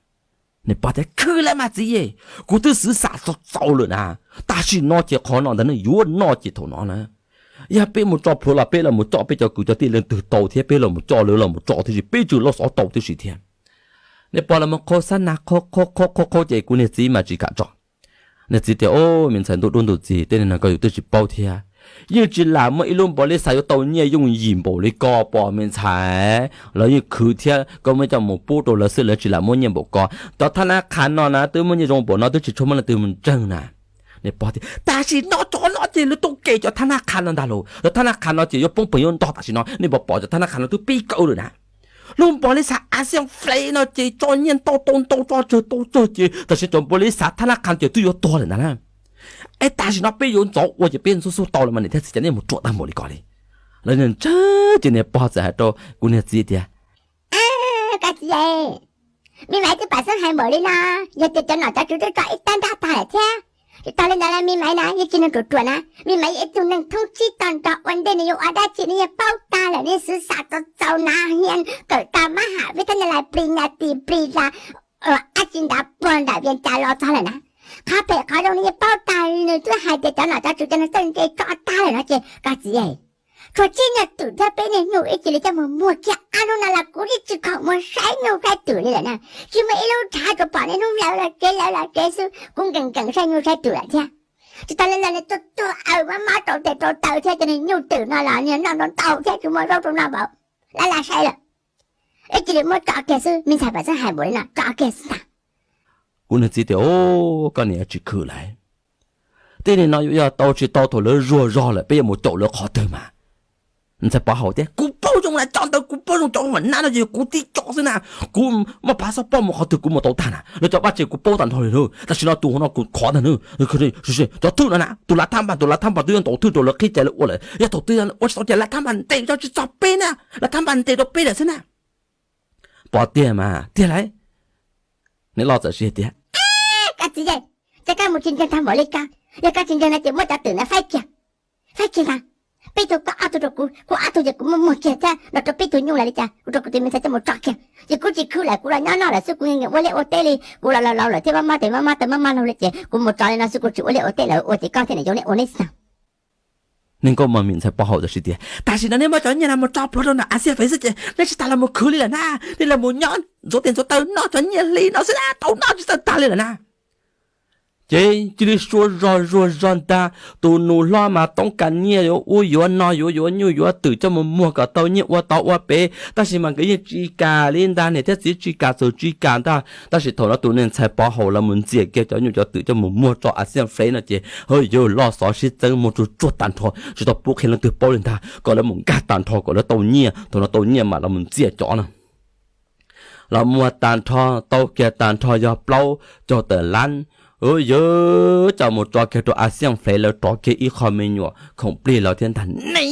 Niag pog tias, khwv lawm mas txiv, kuv twb xwv xam txaus txaus lawm na. Tam sim no ces qhov no ntag, nej yuav noj ces thaum no na. Yog peb mus tso plhuav los peb los mus coj peb cov kwv cov tij leej twg tau thiab peb los mus coj lawv los mus tso thiab si, peb tseem loj xov tau tib si thiab. Niag pog los mus qhau xab na qhau qhau qhau qhau ces kuv niag txiv mas tsis kam tso. Niag txiv tias, o, me ntxhais, ntuj dub ntuj txig, tej neeg no koj yus twb tsis paub thiab. Yeej tsis lam muaj ib lub npaum li xav yuav tau nyiaj yooj yim npaum li ko pom me ntxhais, lawv yeej khwv thiab koj muab coj mus pub rau lawv xwb, lawv tsis lam muab nyiaj npaum ko. Cov thab nab qha no na twb muaj nyiaj zoo npaum no twb tsis tshua muaj leej twg mus ntseeg na. Niag pog tias, tam sim no tso no ces lawv tuaj kev cov thab nab qha no ntag lauj, cov thab nab qha no ces yuav poob pees yuav ntog tam sim no, nej puas pom cov thab nab qha no twb pib kaw lawm na. Lub npaum li xav axiom flij no ces tso nyiaj ntau tau ntau tso tsawg tau tsawg ces tam sim cov npaum li xav thab nab qha no ces twb yuav tuag lawm ntag na. Es tam sim no peb yuav ntxov ua ces peb ntxub xub tau lawm mas niam thiab txiv, cas nej mus ruam tag npaum li ko li. Lawv ntseeg ces niag pog txawm hais rau kuv niag txiv tias, koj txiv, me maiv twb pam xeeb hais npaum li no, yog tias cov nom cov tswv twb tso ib tab nrab tag lawm thiab. Tsis tas li ntawd, me maiv na yeej tsis neeg ruam ruam na, me maiv yog ib tug neeg thoob tsib tog nrog ua ntej, nws yuav ua dab tsi nws yeej paub tag lawm, nws xwv xam txaus txaus na, hias kawm tag mab ham vib thab nyas lais plis nyas tis plis las ab tsi ntav puag nram Vias Cas los txog lawm na. Qhov phem qhov zoo nws yeej paub tag, nws twb hais tias cov nom cov tswv cov neeg txawj ntse tso tag lawm no ces koj txiv, tshuav tsib niag twm thiab peb niag nyuj ib cia li coj mus muag kiag, ab hnub no los kuv yeej tsis khoom mus saib nyuj saib twm li lawm na. Tsis muaj ib lub tshav tsuas pom niaj hnub lawv los tsev lawv los tsev xwb, kuv nkees nkees saib nyuj saib twm lawm thiab. Tsis tas li ntawd nws tuaj tuag aws mab mab rau tes rau taw thiab cov niag nyuj twm no los niag noj ntau ntau thiab tsis muaj zaub rau noj npaum, lawv lam sai lawm. Ib cia li muab tso kiag xwb, me ntxhais pam xeeb hais npaum li no tso kiag xwb ntag. Kuv niag txiv tias, o, koj niam tsis khwv lawm. Tej neeg no yuav yog tau tsis tau thaum lawv zuag zog lawm peb yuav mus caum lawv qhov twg mas. Ntxhais Pov Haum tias, kuv paub zoo na, cov ntawd kuv paub zoo, cov huam nab no ces kuv tib co xwb na. Kuv muaj phav xob poj mus qhov twg kuv mus tau tag na, lawv cov vaj tsev kuv paub tag nrho li na. Tam sim no tus no kuv khov tag na. Cov thwj no na, tus lav thab npas, tus lav thab npas twb yuav ntaus thwj rau lawv qhib cai lawv ua lawm, yog thaum twg ua tsis tau ces lav thab npas ntes tso tsis txog peb na, lav thab npas ntes rau peb lawm xwb na. Pom tiag mas tiag lauj. Niam loj txawm hais tias, koj txiv, ces koj mus tsis ntseeg tag npaum li ko, yog koj tsis ntseeg no ces muab cov twm ntawd faib kiag, faib kiag ntag. Peb tug koj ob tug rau kuv, kuv ob tug ces kuv muab muag kiag thiab los rau peb tug nyuj lawm li cas kuv rau kuv tus me ntxhais coj mus tso kiag. Ces kuv tsis khwv lawm, kuv los nyob noj lawm xwb, kuv nkees ua liaj ua teb li, kuv los laus laus lawm thiab maj maj tes maj maj taw maj maj laug li ces kuv mus tso li no xwb, kuv tsis ua liaj ua teb lawm, ua ces koj thiab niam yau neb ua neb xwb ntag. Neeg nkauj mas me ntxhais Pov Haum txawm hais tias, tam sim no neb muab cov nyiaj no mus tso plhuav rau ntawm axiom fais xwb ces neb tsis tas los mus khwv li lawm na, nej los mus nyob ntxuav tes ntxuav taw noj cov nyiaj hli no xwb na, tau noj tsis txawj tag li lawm na. Ces cia li sua zog zuag zog ntag, tus nus hlob mas toob kas nyiaj yuav ub yuav no, yuav yuav nyuj yuav twm coj mus muag kom tau nyiaj ua tau ua pem, tab sis mas nkawd yeej tsis kam li ntag, niam thiab txiv tsis kam txawm tsis kam ntag. Tab sis thaum no tus niag ntxhais Pov Haum los mus ntxias kiag cov nyuj cov twm coj mus muag rau Asian Flex no ces, hwb, yawg loj xov sib txeeb muag tsuj tsuag tag nrho, tsis tau pub qhia leej twg paub li ntag, kom lawv mus nkag tag nrho kom lawv tau nyiaj. Thaum no tau nyiaj mas los mus ntxias cov no los muag tag nrho, tau kiag tag nrho yog plaub caug tawm lab. Hwb, yawg coj mus tso kiag rau Asian Flex lawv rov kiag ib qho me nyuam khoom plig los thiab ntag ne.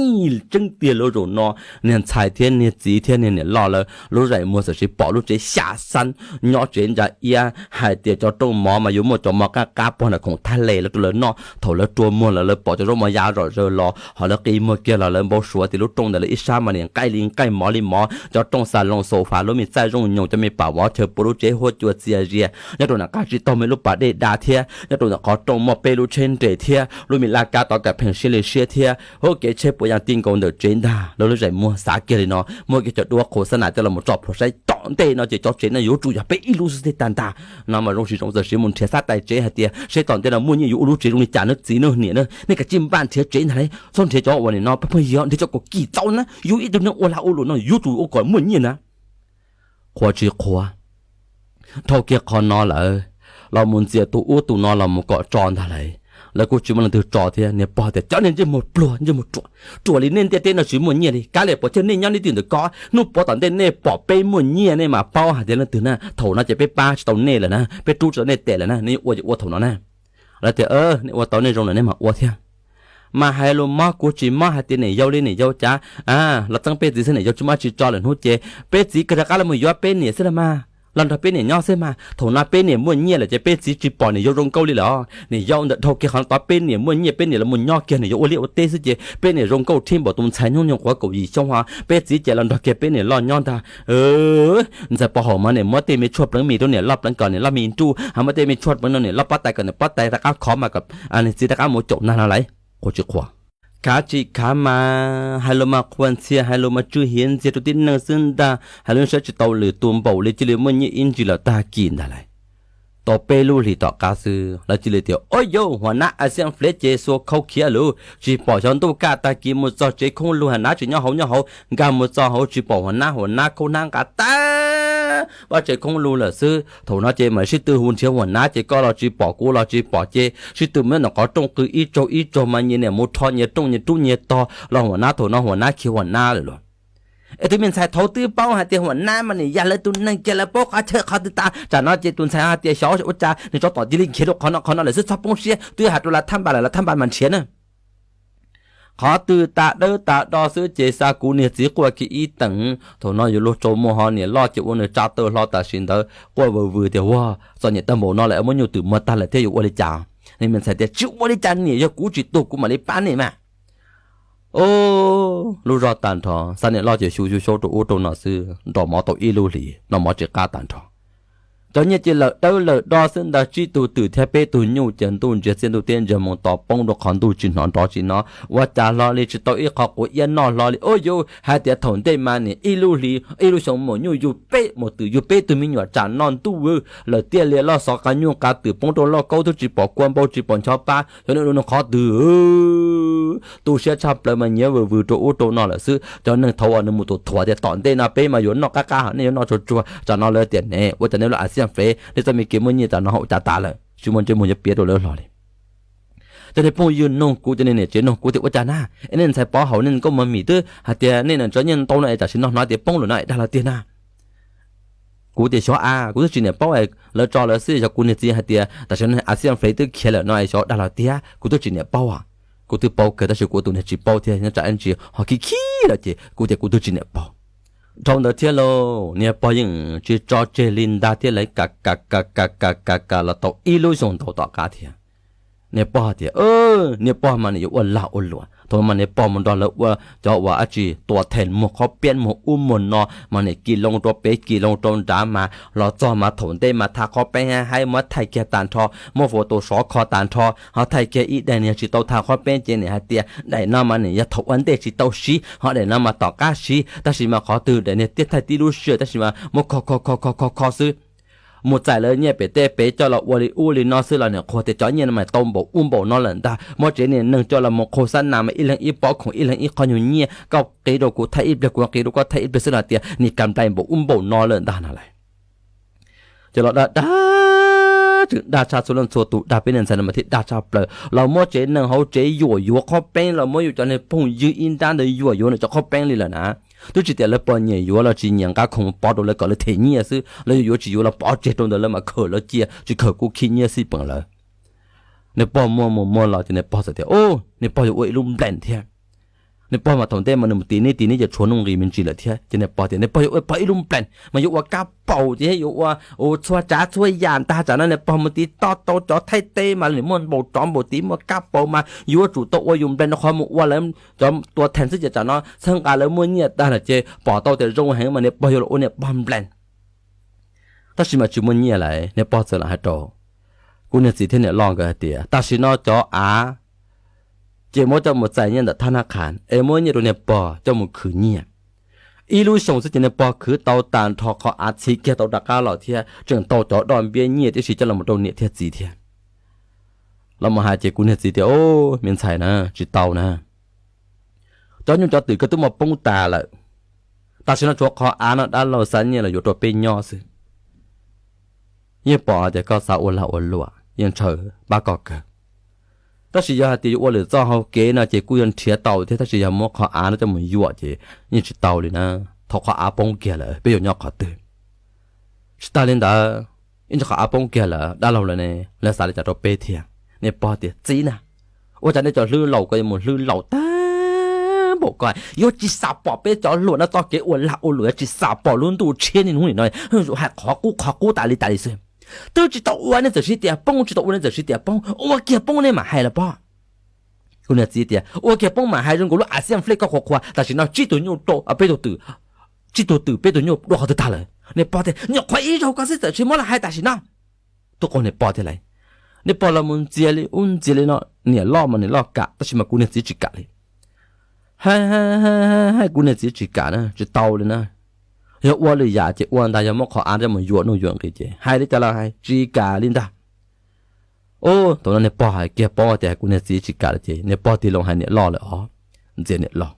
Tseeb tiag lub zaum no niag ntxhais thiab niag txiv thiab niag niam loj lawv lub zais muag xwm tsis pom lub tsev xya xab nyob tsev ntsa iab hais tias cov rooj mov mas yuav muaj cov mov qab qab pog nram khoom thaj les los rau lawv noj. Thaum lawv rua muag lawm lawv pom cov zaub mov ya zom zaws los ho lawv qi muag kiag los lawv npau suav tias lub rooj ntawm lawv ib sab mas nim nqaij li nqaij mov li mov, cov rooj xas loos xaus fas lub me txaij zooj nyoos, cov me pam vov chaw puab lub tsev huab cua txias zias nyob rau nram qab tsis taug me lub pas dej da thiab nyob rau ntawm qhov rooj muaj peb lub tsheb nres thiab lub me laj kab tov kam pheej siab li siab thiab hub kev tsheb puas yas ti nkaus ntawm tsev ntag. Lawv lub zais muag xav kiag li no muaj kiag cov duab qhus xab nam coj los tso plhuav saib tom ntej no ces cov tsev no yuav tsum yog peb ib lub xwb thiaj tag ntag. No mas zoo siv zoo txawm siv mus nrhiav xab tais tsev hais tias seb tom ntej no muaj nyiaj yuav ua lub tsev zoo li cas nawb txiv nawb niam nawb, nej kav tsij npaj nrhiav tsev ntag lauj, txhob nrhiav cov uas nim no pheej pheej yog nrhiav cov kom kim txaus na, yus ib tug neeg ua lag ua luam no yuav tsum ua kom muaj nyiaj na. Qhuav tsis qhuav, dhau kiag qhov no lawm los mus ntxias tus ub tus no los mus kom tso ntag lauj. Lawv kuj tsis muaj leej twg tso thiab, niag pog tias cov niag ntsej muag pluag ntsej muag ruam, ruam li nej ntiaj teb no tsis muaj nyiaj li, kav liam pov thiaj nej nyob nej twb ntawm ko, hnub puav tom ntej nej pom peb muaj nyiaj nej mam paub hais tias leej twg na, thaum no ces peb pab tsis tau nej lawm na, peb rub tsis tau nej tes lawm na, nej yuav ua ces ua thaum no na. Lawv tias nej ua tau nej zoo lawm nej mam ua thiab. Mas hais lus mob kuv tsis mob hais tias niam yau li niam yau cas los txeeb peb txiv xwb, niam yau tsis muaj tsis tso lawm hnub ces peb txiv kawg rov qab los mus yuav peb niam xwb los mas, los nrog peb niam nyob xwb mas, thaum no peb niam muaj nyiaj lawm ces peb txiv tsis pom niam yau zoo nkauj li lawm. Niam yau ntawm dhau kiag qhov no tod peb niam muaj nyiaj peb niam los mus nyob kiag niam yau ua liaj ua teb xwb ces peb niam zoo nkauj thib npaum tus ntxhais hnub nyoog quav kaum yim xyoo ho peb txiv ces los nrog kiag peb niam loj nyob ntag. Ntxhais Pov Haum mas niam muab tej me tshuaj pleev mis rau niam loj pleev kom niam loj mis nruj, ho muab tej me tshuaj pleev no niam loj pob tais kom niam pob tais rov qab khov mas kom niag txiv rov qab mus caum nag no lauj. Qhuav tsis qhuav, khav tsis khav mas hais lus mas qhuas ntxhias, hais lus mas tsw hiav ntxhias rau tib neeg xwb ntag, hais lus saib tsis tau lwm tus npaum li, cia li muaj nyiaj ib ntsis los tag kis ntag lauj. Tau peb lub hlis tom qab xwb lawv cia li tias, ua yau, huas nab Asian Flex ces xuas khau khiav lawm, tsis pom xyov ntuj kaj tag kis mus txog tsev khoob lug, huas nab tseem nyob hauv nyob hauv, nkag mus txog hauv tsis pom huas nab, huas nab khaub hnab nqa tag vaj tsev khoob lug lawm xwb. Thaum no ces mam sib tw hu nrhiav huas nab ces koj los tsis pom kuv los tsis pom ces sib tw mus nyob ntawm qhov rooj qw ib tsaug ib tsaug mas nyias niam mus rho nyias rooj nyias rub nyias tog los huas nab, thaum no huas nab khiav huas nab lawm lauj. Es tus me ntxhais thaud twb paub hais tias huas nab mas nim yog lawv tus neeg kiag lawv paub qhov chaw qhov twg tas, tsam no ces tus ntxhais hais tias xyov ua cas nws tsov tom cia li khiav rau qhov no qhov no lawm xwb, txhob poob siab, twb hais rau lawv thab npas lawm lawv thab npas mas nrhiav na. Qhov twg tas dawb tas do xwb ces xa kuv niag txiv quaj kiag ib teem, thaum no yuav luag tsaus muag ho niam loj ces ua nws tsa taw hlo tam sim ntawd quaj vwm vwm tias, ua, txom nyem tag npaum no lawm muab nyuj twm muag tag lawm thiab yuav ua li cas? Niag me ntxhais tias tsis ua li cas niam, yog kuv tsis tuag kuv mam li pab nej mas. Lub zog tag nrho xa niam loj ces xyu xyu xyab rau ub rau no xwb, nrog mov tau ib lub hlis noj mov tsis qab tag nrho. Cov nyiaj ces lawm dawb lawm do xwb ntag, tsib tug twm thiab peb tug nyuj ces ntuj ntsiag txiaj ntuj teb ntsiag moo to poob rau qhov ntuj tsis hnov nrov tsis hnov, ua cas hlo li tsis tau ib qho quav iab noj hlo li. Ua yau, hais tias thaum ntej mas nim ib lub hlis ib lub xyoo maum nyuj yug peb maum twm yug peb tug me nyuam tsam no ntuj lawm tiaj li, loj xov qa nyuj qa twm poob rau lauj kaub twb tsis pom kua npau tsis pom nchov pab, xyov nws qhov twg. Tu siab tshaj plaws mas nyiav vwm vwm rau ub rau no lawm xwb. Cov neeg thaud uas nws mus tus thuam tias tom ntej no peb mas yuav noj qab qab hos nej yuav noj tsuag tsuag, tsam no lawv tias ne ua cas nej lub Asian Flex nej txoj me kev muaj nyiaj tsam no ho ua cas tas lawm, tsis muaj ntsej muag yuav piav rau lawv hlo li. Cov niag phooj ywg nug kuv, cov niag niam tsev nug kuv tias ua cas na, es nej ntxhais Pov Haum nej nkauj Mos Mis twb hais tias nej niam ntsev nyiaj ntau no es tam sim no hnov tias poob lawm no es dag los tiag na. Kuv tias xyov a, kuv twb tsis niam paub, lawv tso lawv xwb, yog kuv niag txiv hais tias tam sim no Asian Flex twb khiav lawm no es xyov dag los tiag, kuv twb tsis niam paub. Kuv twb paub kawg tab sis kuv tus niag tsis paub thiab nyob tsam ib ntsis ho khib khib lawm ces kuv tias kuv twb tsis niam paub. Dhau ntawd thiab lauj, niag pog yeej tsis tso tseg li ntag thiab lawv kam kam kam kam kam kam kam los tau ib lub xyoo ntau tom qab thiab. Niag pog tias, niag pog mas nim yuav ua lag ua luam, thaum mas niag pog mus nrog lawv ua cov uas dab tsi tua them muag qhob piab muag ub muag no mas nim kis loo rau pem kis loo rau nrad mas los txog mas thaum ntej mas tha qhob peeb haib haib, muab thaij kiag tag nrho, muab faus tus sov kho tag nrho, ho thaij kiag ib daim niag tsis tau tha qhob peeb ces nim hais tias daim no mas nim yog thaum ua ntej tsis tau siv, ho daim no mas tom qab siv, tab sis mas qhov twg daim niag tiab thaij tib lub sij hawm tab sis mas muab kho kho kho kho kho kho xwb. mus txais lawv nyiaj pem tej pem coj los ua li ub li no xwb los niam qhuas tias cov nyiaj no mas tau npaum ub npaum no lawm ntag. Muab tsev niag neeg coj los mus qhau xab nas mas ib leeg ib pob khoom, ib leeg ib qho nyuag nyiaj, koj qiv rau kuv thaij ib pliag, kuv qiv rau koj thaij ib pliag xwb no tias nim kam nplai npaum ub npaum no lawm ntag no lawm. Ces los dag dag, tseem dag tshaj txhua leej txhua tus, dag peb niag ntxhais no mas thiaj dag tshaj plaws. Los muab tsev neeg hauv tsev yuam yuav qhob peeb, los muab yus cov niag phooj ywg ib nrab ntawd yuam yuav nws cov qhob peeb li lawm na. Twb tsis tias lawv pos nyiam yuav los tsis nyiam, nqa khoom pov rau lawv kom lawv them nyiaj xwb, lawv yuav yuav tsis yuav los pov tseg rau ntawd lawv mam khawm lawv cia, tsis khawm kuj khib nyiab xij peem lawv. Niag pog muaj mus muaj los ces niag pog txawm tias, Ub, niag pog yuav ua ib lub nplees thiab. Niag pog mas thaum ntej mas nws mus tiv neb tiv neb ces tshuav nuj nqis me ntsis lawm thiab. Ces niag pog tias niag pog yuav ua pog ib lub nplees mas yuav ua kab paus ces yuav ua txhua tsav txhua yam ntag. Tsam no niag pog mus tiv toj tau cov thaij teb mas nws muaj npaum tsov npaum tiv, muaj kab paus mas yuav tsum tau ua yus nplees rau qhov mus ua lawv cov tua thees xwb. Ces tsam no txhawb nqa lawv muaj nyiaj tag lawm ces pom tau tias zoo heev mas niag pog yuav los ua niag pog nplees. Tab sis mas tsis muaj nyiaj lawm, niag pog txawm los hais rau kuv niag txiv thiab niam loj nkawd hais tias tam sim no cov av ces muab coj mus txais nyiaj ntawm thab nab qha es muab nyiaj rau niag pog coj mus khwv nyiaj. Ib lub xyoos xwb ces niag pog khwv tau tag nrho qhov av txhiv kiag tau rov qab los thiab tseem tau cov doj npiab nyiaj tib si coj los rau niam thiab txiv thiab. Los mus hais ces kuv niag txiv tias, Ub, me ntxhais na, tsis tau na. Cov nyuj cov twm koj twb muab poob tas lawm, tam sim no tshuav qhov av no dab laug xa nyiaj los yuav rau peb nyob xwb. Yeej pom tias koj xav ua lag ua luam, yeej ntshaw pab koj kawg. Tab sis yog hais tias yuav ua lwm txoj hau kev no ces kuj yuav nrhiav tau thiab, tab sis yog muab qhov av no coj mus yuam ces yeej tsis tau li na. Thaum qhov av poob kiag lawm peb yuav nyob qhov twg? Tsis tas li ntawd, ib ntsis qhov av poob kiag lawm dab laug lawv ne, lawv xav li cas rau peb thiab? Niag pog tias, Txiv na, ua cas nej cov hlwb laus ko yuav mus hlwb laus tag npaum ko, yuav tsis xam pom peb cov hluas no txoj kev ua lag ua luam, yuav tsis xam pom lub ntuj tshiab niaj hnub nim no, hais qhov qub qhov qub tas li tas li xwb. Twb tsis tau ua nej txawm siv tias poob, tsis tau ua nej txawm siv tias poob, ua kiag poob nej mam hais los pob. Kuv niag txiv tias, Ua kiag poob mam hais, zoo nkaus lub av xiab nplej koj qhuas qhuas, tam sim no tsib tug nyuj rau peb tug twm, tsib tug twm peb tug nyuj dua qhov twg tag lawm? Niag pog tias, Nyuam qhuav ib zaug koj xwb txawm tsis muab los hais tam sim no. Tub qau niag pog thiab lauj. Niag pog los mus ntxias li ub ntxias li no, niam loj mas niam loj kam, tab sis mas kuv niag txiv tsis kam li. Hais, hais, kuv niag txiv tsis kam na, tsis tau li na. Yog ua lwm yam ces ua ntag, yog muab qhov av coj mus yuam nuj yuam nqis ces hais li cas los hais tsis kam li ntag. Ub, thaum no niag pog hais kiag paub tias kuv niag txiv tsis kam lawm ces niag pog tig loo hais niam loj lawm os, ntxias niam loj.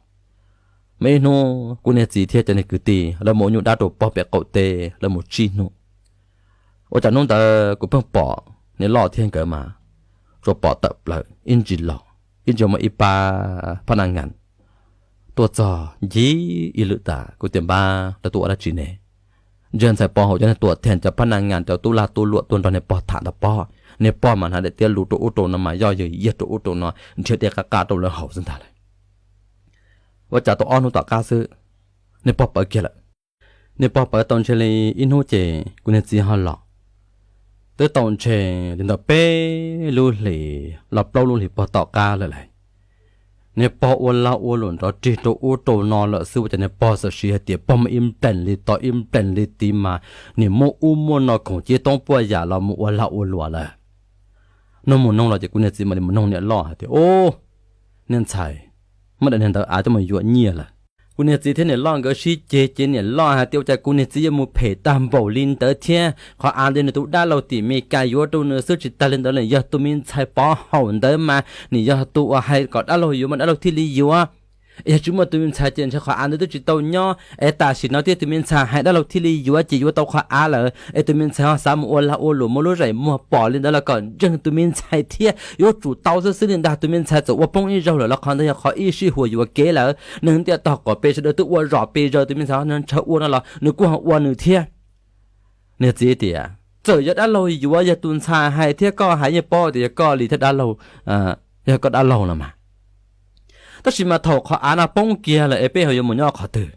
Muaj ib hnub kuv niag txiv thiab cov niag kwv tij lawv mus ua nyuj dab rau pog pem qaum teb, lawv mus tsib hnub. Ua cas hnub ntawd kuv pheej pom niam loj thiab nkawd mas tsuas pom tawm plaws ib ntsis los, ib ntsis muaj ib pab phab naj ngas tuaj txog ncig ib lwm tas, kuv tias, Npab, lawv tuaj ua dab tsi ne? Ntsia ntxhais pov haum cov niag tuam theem, cov phab naj ngas, cov tub lag tub luam tuaj nrog niag pog tham ntag pob. Niag pog mas hnav daim tiab lus rau ub rau no mas yoj yws yiag rau ub rau no, nrhiav dej qab qab rau lawv haus xwb ntag lauj. Ua cas tau ob hnub tom qab xwb, niag pog pawv kiag lawm. Niag pog pawv tau ntshe li ib hnub ces kuv niag txiv ho los. Twb tau ntshe li ntawm peb lub hlis los plaub lub hlis pog tom qab lawm lauj. Niag pog ua lag ua luam nrov rig rau ub rau no lawm xwb, ua cas niag pog txawm siv hais tias pog muaj ib nplees li tod ib nplees li tid mas nim muaj ub muaj no khoom cib toob puaj yam los mus ua lag ua luam lawm. Noog mus noog los ces kuv niag txiv mam li mus noog niam loj hais tias, Ub, niag ntxhais, muab daim niag ntawd av coj mus yuam nyiaj lawm. Kuv niag txiv thiab niam loj nkawd sib ceg ces niam loj hais tias, Ua cas kuv niag txiv yuav mus phem tag npaum li ntawd thiab? Qhov av ntawd nws tus dab laug tim Mes Kas yuav rau nws xwb, tsis tas li ntawd los yog tus me ntxhais pov haum ntawd mas nws yog tus uas hais kom dab laug yuav mas dab laug thiaj li yuav. Es yog tsis muaj tus me ntxhais ces ntshe qhov av ntawd twb tsis tau nyob, es tam sim no thiaj tus me ntxhais hais dab laug thiaj li yuav ces yuav tau qhov av lawm, es tus me ntxhais ho xav mus ua lag ua luam, muaj lub zeem muag pom li ntawd los kom ntseeg tus me ntxhais thiab, yuav tsum tau xwb xwb li ntag. Tus me ntxhais txawm ua poob ib zaug lawm los qhov ntawd yog qhov ib sij huam yuam kev lawm, neeg ntiaj tog qaum pes sawv daws twb ua zom pes zaws, tus me ntxhais ntshaw ua no los nws kuj ho ua nws thiab. Niag txiv tias, Txawm yog dab laug yuav, yog tus ntxhais hais thiab koj hais yeej paub tias yog koj li thiab dab laug, yog koj dab laug no mas. Tab sis mas thaum qhov av no poob kiag lawm es peb ho yuav mus nyob qhov twg?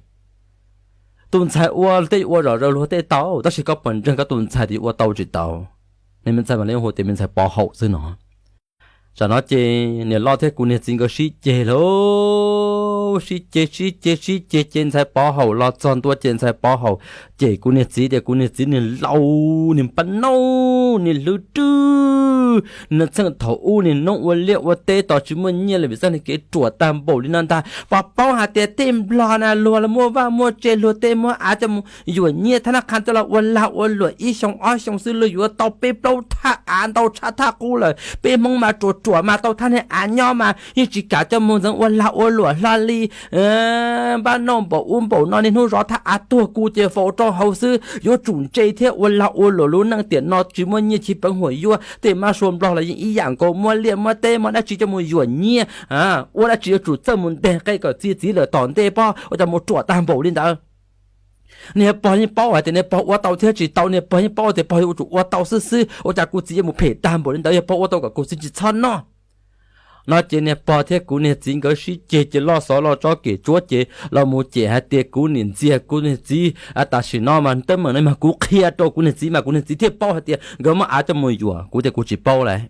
Tus ntxhais ua tej ua zom zaws luag tej tau, tab sis koj puas ntseeg koj tus ntxhais tias yuav ua tau tsis tau? Niag me ntxhais mas lawv hu tias me ntxhais pov haum xwb no. Tsam no ces niam loj thiab kuv niag txiv nkawd sib ceg lauj, sib ceg sib ceg sib ceg ces ntxhais Pov Haum los txog ntua ces ntxhais Pov Haum cem kuv niag txiv tias kuv niag txiv niag laus, niag npab nauj, niag hlwb rwj, niag txheej thaum ub niag noob ua liaj ua teb tos tsis muaj nyiaj li vim txoj niag kev ruam tag npaum li no ntag. Pov paub hais tias tej nplog na luag los muaj vaj muaj tse, luag tej muab av coj mus yuam nyiaj thab nab qha coj los ua lag ua luam ib xyoo ob xyoo xwb luag yuav tau peb plaub thaj av ntau tshaj thaj qub lawm. Peb Hmoob mas ruam ruam mas tau thaj niag av nyob mas yeej tsis kam coj mus ntxeev ua lag ua luam hlo li. Npab nauj npaum ub npaum no niaj hnub zov thaj av tuag kuv ces faus rau hauv xwb, yuav tsum ntse thiab ua lag ua luam lub neej tiam no tsis muaj nyiaj chiv peev huam yuav. Tej mab sua nplog los yeej ib yam nkaus, muab liaj muab teb muab dab tsi coj mus yuam nyiaj, ua dab tsi yuav tsum txawj mus nteg qe kom txi txiv lawm tom ntej pob ua cas mus ruam tag npaum li ntawd. Niag pog yeej paub hais tias niag pog ua tau thiab tsis tau, niag pog yeej paub tias pog yuav tsum ua tau xwb xwb, ua cas kuv txiv yuav mus phem tag npaum li ntawd, yog pog ua tau kom kuv txiv tsis txhob noj. No ces niag pog thiab kuv niag txiv nkawd sib ceg ces loj xov loj tsob kev tsuab ces los mus cem hais tias kuv niam ntxiag kuv niag txiv, tam sim no mas teeb meem no mas kuv qhia rau kuv niag txiv mas kuv niag txiv thiaj paub hais tias nkawd muab av coj mus yuam, kuv tias kuv tsis paub lawm.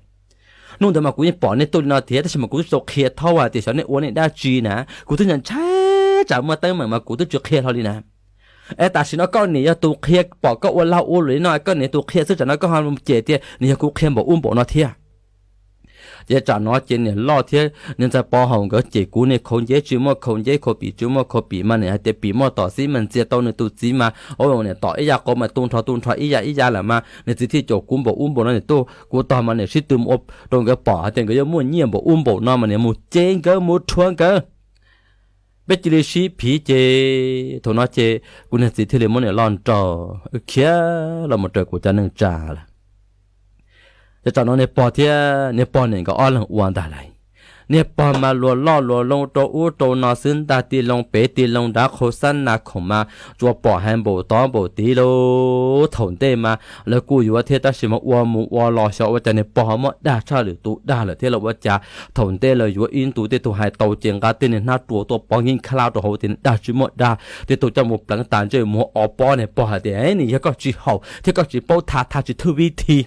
Hnub ntawd mas kuv yeej pom nej tuaj li no thiab tab sis mas kuv twb tsis tau qhia thauj hais tias xyov nej ua nej dab tsi na, kuv twb ntshai tsam muaj teeb meem mas kuv twb tsis qhia hlo li na. Es tam sim no koj niam yog tus qhia, pom koj ua lag ua luam li no koj niam tus qhia xwb tsam no koj ho cem tias nws yog kuv qhia npaum ub npaum no thiab. Ces tsam no ces niam loj thiab niag ntxhais Pov Haum nkawd cem kuv niag khaus nceb tsis muaj khaus nceb, khaus pim tsis muaj khaus pim mas niam hais tias pim muaj tom xib mas ntxias tau nws tus txiv mas, niam tom ib yam qau mas tu nrho tu nrho ib yam ib yam lawm mas niag txiv thiaj caum kuv npaum ub npaum no niam tuaj kuv tog mas niam sib tw mus ua rau nkawd pom hais tias nkawd yuav muaj nyiaj npaum ub npaum no mas niam mus cem nkawd mus rhuav nkawd. Peb cia li sib phiv ces thaum no ces kuv niag txiv thiaj li muab niam loj nrog khiav los mus raws kuv cov neej tsa lawm. Ces tsam no niag pog thiab niag pog niam nkawd ob leeg ua ntag lauj. Niag pog mas luag loj luag loo rau ub rau no xwb ntag, tig loo pem tig loo nrad, qhau xab nas khoom mas tsuas pom hais npaum tod npaum tid lauj. Thaum ntej mas lawv kuj yuav thiab tab sis mas ua mus ua los xyov ua cas niag pog ho muab dag tshaj lwm tus dag lawm thiab los ua cas. Thaum ntej lawv yuav ib ntus tej tug hais tau ces nqa tej niag hnab rua tuaj pov nkeeb kha lab rau hauv tias dag tsis muaj dag, tej tug coj mus pleev tas ntsej muag o pob. Niag pog hais tias nws yog koj tsis haum thiab koj tsis paub tha, tha tsis thwj vib thi.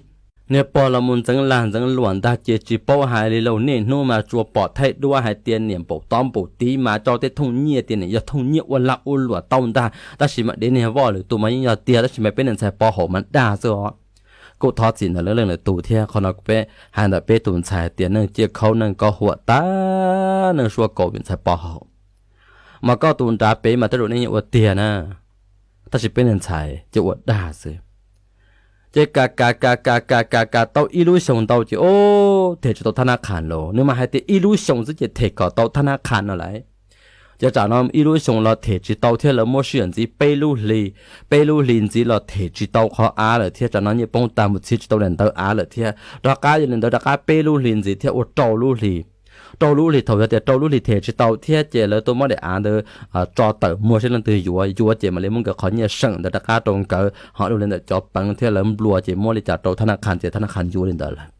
Niag pog los mus ntxeev lag ntxeev luam ntag ces tsis paub hais li lauj. Niaj hnub mas tsuas pom thaij duab hais tias niam npaum tod npaum tid mas tso tej thooj nyiaj tias niam yog thooj nyiaj ua lag ua luam tau ntag, tab sis mas dev niag voj lwm tus mas yeej yog tiag, tab sis mas peb niag ntxhais Pov Haum mas dag xwb os. Kuj thov txim ntawm lawv leej lwm tus thiab, qhov no peb hais ntawm peb tus ntxhais tias neeg ciaj khaub neeg koj huam tag, neeg suab kaus vim ntxhais Pov Haum. Mas koj tus nrad pem mas tej zaum nej yeej ua tiag na, tab sis peb niag ntxhais ces ua dag xwb. Ces kam kam kam kam kam kam kam tau ib lub xyoos ntau ces ub them tsis tau thab nab qhas los, nws mas hais tias ib lub xyoos xwb ces them kom tau thab nab qhas no lauj. Ces tsam no ib lub xyoos los them tsis tau thiab, lawv muab sij hawm ntxiv peb lub hlis, peb lub hlis ntxiv los them tsis tau qhov av lawm thiab. Tsam no nyiaj poob tag mus txhiv tsis tau daim ntawv av lawm thiab, rov qab yog li ntawd rov qab peb lub hlis ntxiv thiab ua rau lub hlis. Rau lub hlis, thaum yog tias rau lub hlis them tsis tau thiab ces lawv tuaj muab daim av ntawd tso tawm muag seb leej twg yuav, yuav ces mam li muab nkawd qhov nyiaj seem ntawd rov qab rau nkawd, ho dua li ntawm cov peev thiab lawv nplua ces muab li cas rau thab nab qhas ces thab nab qhas yuav li ntawd lawm.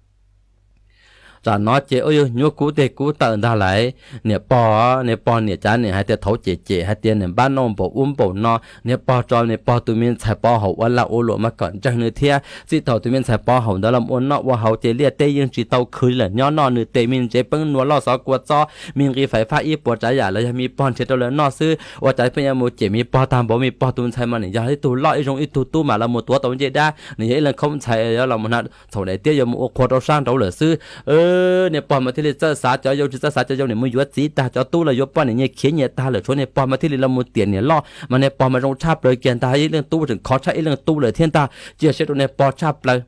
Tsam no ces ua yus nyuaj kub teg kub taw ntag lauj. Niam pog, niag pog niam cav niam hais tias thaud cem cem hais tias niam npab nauj npaum ub npaum no, niag pog tso niag pog tus me ntxhais Pov Haum ua lag ua luam mas kom ntseeg nws thiab. Txij thaum tus me ntxhais Pov Haum ntawd los ua noj ua haus ces liaj teb yeej tsis tau khwv li lawm, nyob noj nws tes me ntsev peeb nua loj xov kua txob, me nqi faiv fab ib puas tsav yam los yog me pog nrhiav rau lawv noj xwb. Ua cas pheej yuav mus cem me pog tag npaum, me pog tus ntxhais mas nws yog ib tug loj ib zoo ib tug tub mas los mus tuav tau ncej dab, nws yog ib leeg khaub ntxhais yuav los mus hnav txhaum daim tiab yuav mus ua qhua rau sab nraud lawm xwb. Niag pog mas thiaj li txawj xav cov yau, tsis txawj xav cov yau, niam mus yuav txiv tag, cov tub los yuav poj niam nyias khiav nyias tag lawm, tshuav niag pog mas thiaj li los mus tiam niam loj, mas niag pog mas zoo tshaj plaws kiag ntag, ib leej tub tseem khov tshaj ib leej tub lawm thiab ntag, cia siab rau niag pog tshaj plaws.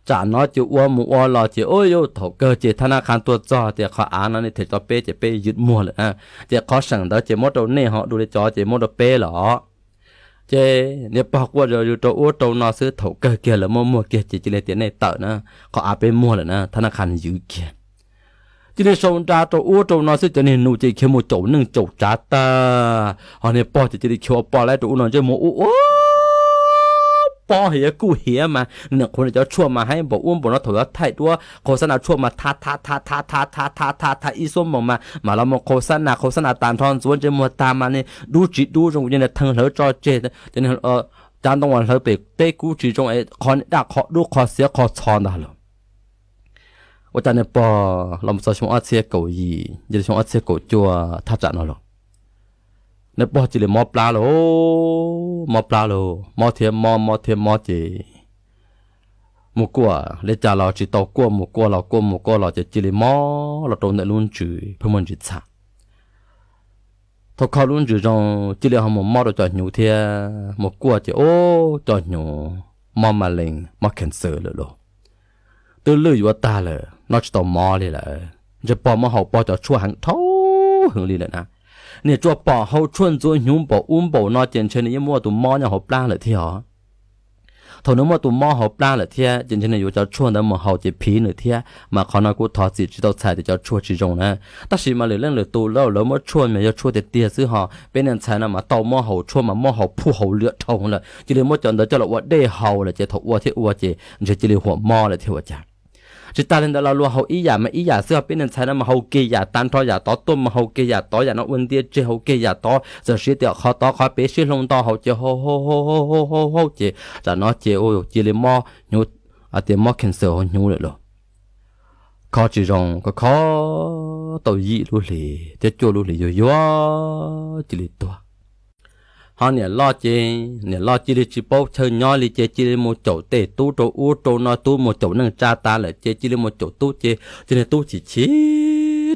Tsam no ces ua mus ua los ces ua yuav thaum kawg ces thab nab qhas tuaj txog tias qhov av no nej them tau peb ces peb ywj muag lawm na, ces qhov seem ntawd ces muab rau nej, ho dua li cov ces muab rau peb los. Ces niag pog quaj zoj zus rau ub rau no xwb, thaum kawg kiag lawv muab muag kiag ces cia li tias nej tawm na, qhov av peb muag lawm na, thab nab qhas ywj kiag. Cia li sau nra rau ub rau no xwb, cov niag nus ces khiav mus caum neej caum tsav tag, ho niag pog ces cia li khiav ua poj laib rau ub no ntsej muag ua ua pob hiav kuj hiav mas, nws niam qhuav nws cov tshuaj mas haib npaum ub npaum no, thaum yuav thaij duab qhau xab nas tshuaj mas tha tha tha tha tha tha tha tha tha ib xuab moos mas mam los mus qhau xab nas, qhau xab nas tas nrho ntxuav ntsej muag tag mas nws dub tsis dub zoo, kuv cia li thee hlawv tso tseg, cov ntoo hlawv pem teb kub tsis zoo, qhov daj qhov dub qhov xiav qhov txho ntag lauj. Ua cas nws pog los txog xyoo ob txhiab kaum yim, yog li xyoo ob txhiab kaum cuaj thaj tsam no los, nws pog cia li mob plab lauj, mob plab lauj, mob thiab mob, mob thiab mob ces mus kuaj li cas los tsis tau kuaj, mus kuaj los kuaj, mus kuaj los ces cia li mob los rau ntawm lub ntsws pheej muaj ntsis txham. Thaum kho lub ntsws zoo cia li ho mus mob rau cov hnyuv thiab, mus kuaj ces ub, cov hnyuv mob ma lees, mob cancer lawm lauj. Twb lwj yuav tag lawm, noj tsis tau mov li lawm, ntshe pog muab haus pog cov tshuaj heev dhau heev li lawm na. Niam tsuas pom haus tshuaj ntxuav hnyuv npaum ub npaum no ces ntshe nws yeej muaj tus mob nyob hauv plab lawm thiab os. Thaum nws muaj tus mob hauv plab lawm thiab ces ntshe nws yuav cov tshuaj ntawd mus haus ces phiv nws thiab, mas qhov no kuv thov txim tsis tau txhais tias cov tshuaj tsis zoo na. Tab sis mas lwm leej lwm tus lawv muab tshuaj mas yog tshuaj tiag tiag xwb ho, peb niag ntxhais no mas tau muab haus tshuaj mas muab haus phuj haus lwam dhau lawm, cia li muab cov ntawd coj los ua dej haus lawm ces thaum ua thiab ua ces ntshe cia li huam mob lawm thiab ua cas. Tsis tas li ntawd los luag haus ib yam mas ib yam xwb ho, peb niag ntxhais no mas haus kiag yam tag nrho, yam tod tuaj mas haus kiag yam tod, yam no ua ntiaj tseg haus kiag yam tod, txawm siv tias qhov tod qhov pem sib hloov ntau haus ces haus haus haus haus ces tsam no ces cia li mob hnyuv, hais tias mob cancer hauv hnyuv lawm lauj. Kho tsis zoo, kho kho tau yim lub hlis thiab cuaj lub hlis yuav yuav cia li tuag. Ho niam loj ces niam loj cia li tsis paub chaw nyob li ces cia li mus caum tej tub rau ub rau no, tub mus caum neej tsa tas lawm ces cia li mus caum tub ces cia li tub chim chim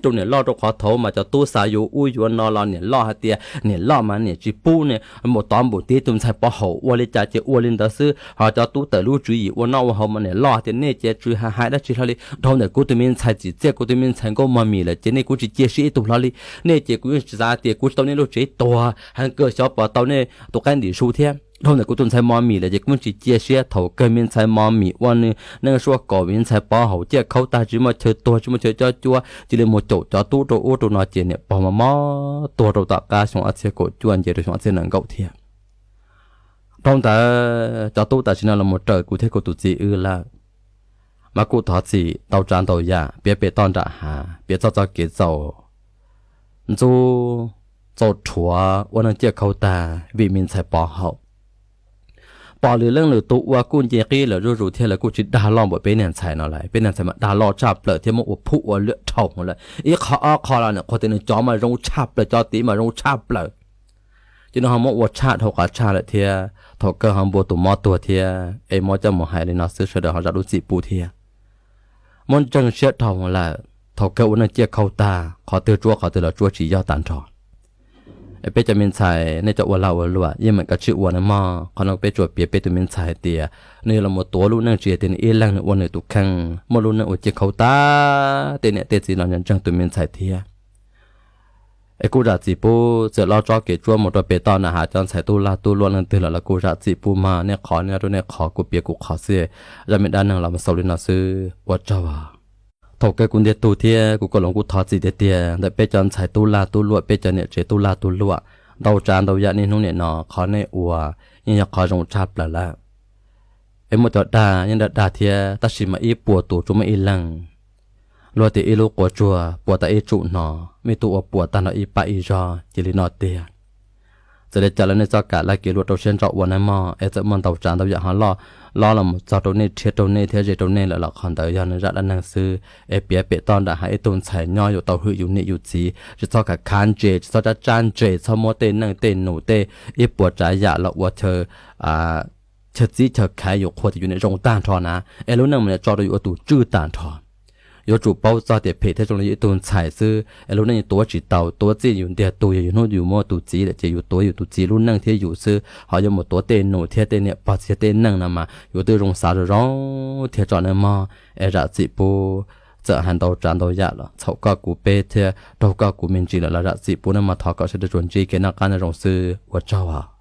rau niam loj, rau qhov thaud mas cov tub xav yuav ub yuav no los niam loj hais tias niam loj mas niam tsis pub, npaum tod npaum tid tus ntxhais pov haum ua li cas ces ua li ntawd xwb. Ho cov tub tawm lub tswv yim ua noj ua haus mas niam loj tias nej ces tsis hais dab tsi hlo li, dhau ntawm kuv tus me ntxhais txim txiaj, kuv tus me ntxhais nkauj mos mis lawm ces nej kuj tsis cia siab ib tug hlo li. Nej ces kuv yeej tsis xav tias kuv tsis tau nej lub tsev tuag heev kawg xyov puas tau nej tus qaib ntim su thiab. Dhau ntawm kuv tus ntxhais mos mis lawm ces kuv yeej tsis cia siab. Thaum kawg me ntxhais mos mis ua nws neej suab kaum, me ntxhais pov haum ciaj khaub tag tsis muaj chaw tuag tsis muaj chaw cob cuab cia li mus caum cov tub rau ub rau no ces niam pog mas mob tuag rau tom qab xyoo ob txhiab kaum cuaj nce rau xyoo ob txhiab nees nkaum thiab. Dhau ntawd cov tub tam sim no los mus raws kuv thiab kuv tus txiv wb lawm, mas kuj thov txim ntau tsav ntau yam, piav pem toj nram hav, piav txog txoj kev txaus ntxub txaus rhuav ua neej ciaj khaub tag vim me ntxhais pov haum. Pom lwm leej lwm tus ua kuj nce qib lawm zuj zus thiab lawv kuj tsis dag loj npaum peb niag ntxhais no lawm, peb niag ntxhais mas dag loj tshaj plaws thiab muab ua phuj ua lwam dhau lawm. Ib qho ob qho los nws qhuas tias nws cov mas zoo tshaj plaws, cov tid mas zoo tshaj plaws. Ces nws ho muab ua tshaj dhau qhov tshaj lawm thiab, thaum kawg ho npua tus mob tuag thiab es muab coj mus hais li no xwb sawv daws ho zam lub txim pub thiab. Muab ntseeg siab dhau lawm, thaum kawg ua neej ciaj khaub tag, qhov twg tsuab qhov twg los tsuab tsis yog tag nrho. Peb cov me ntxhais nej cov ua lag ua luam yeej meem kav tsij ua nawb mog. Qhov no peb tsuas piav peb tus me ntxhais hais tias nws yuav los mus tuav lub neej tsis hais tias nws ib leeg nws ua nws tus kheej, muaj lub neej ua ciaj khaub tag, tej niam tej txiv los ntseeg tus me ntxhais thiab. Es kuj zam txim pub, txawm loj tsob kev tsuab mus rau pem toj nram hav cov ntxhais tub lag tub luam leej twg los los kuj zam txim pub mog. Nej qhov nyob rau nej qhov, kuv piav kuv qhov xwb, zaj me dab neeg los mus xaus li no xwb, ua tsaug. Thaum kawg kuv ntiag tug thiab kuv koj los kuj thov txim tiag tiag ntawm peb cov ntxhais tub lag tub luam, peb cov niam tsev tub lag tub luam. Ntau tsav ntau yam niaj hnub nim no qhov nej ua yeej yog qhov zoo tshaj plaws lawm. Es muaj cov dag yeej dag dag thiab, tab sis mas ib puas tus tsuas muaj ib leeg. Luag tias ib lub quav tsuag puas tag ib tsum hno, muaj ib tug ua puas tag nrho ib pab ib zog, cia li no tiag. Txawm li cas los nej txoj kam laj kev luam rau siab ntso ua nawb mog, es txawm muaj ntau tsav ntau yam ho loj, loj los mus txog rau nej, rhiab rau nej thiab ze rau nej lawm los qhov ntawd yog nws zaj dab neeg xwb. Es piav pem toj nram hav ib tug ntxhais nyob yuav tau hwm yus niam yus txiv, tsis txhob khav khav ntses, tsis txhob tsab tsab ntses, txhob muab tej neej tej nus tej ib puas tsav yam los ua chaw, chaw txib chaw khaiv yus qhuas tias yus niam zoo tag nrho na. Es lub neej mas niam tso rau yus ua tus tswj tag nrho. Yuav tsum paub txog tias phem thiab zoo li yus ib tug ntxhais xwb es lub neej tuav tsis tau, tuav txij yus ntiag tug, yog yus hnub yus muaj tus txiv lawm ces yus tuav yus tus txiv lub neej thiab yus xwb, ho yuav mus tuav tej nus thiab tej niam pog txiv tej neej no mas yus twb zoo xav zoo zoo thiab tso nawb mog. Es zam txim pub, txawm hais ntau tsav ntau yam los txhaum koj kuv peb thiab raug koj kuv me ntsis lawm los zam txim pub nawb mog, thov kom sawv daws tsuas ntsib kev noj qab nyob zoo xwb, ua tsaug.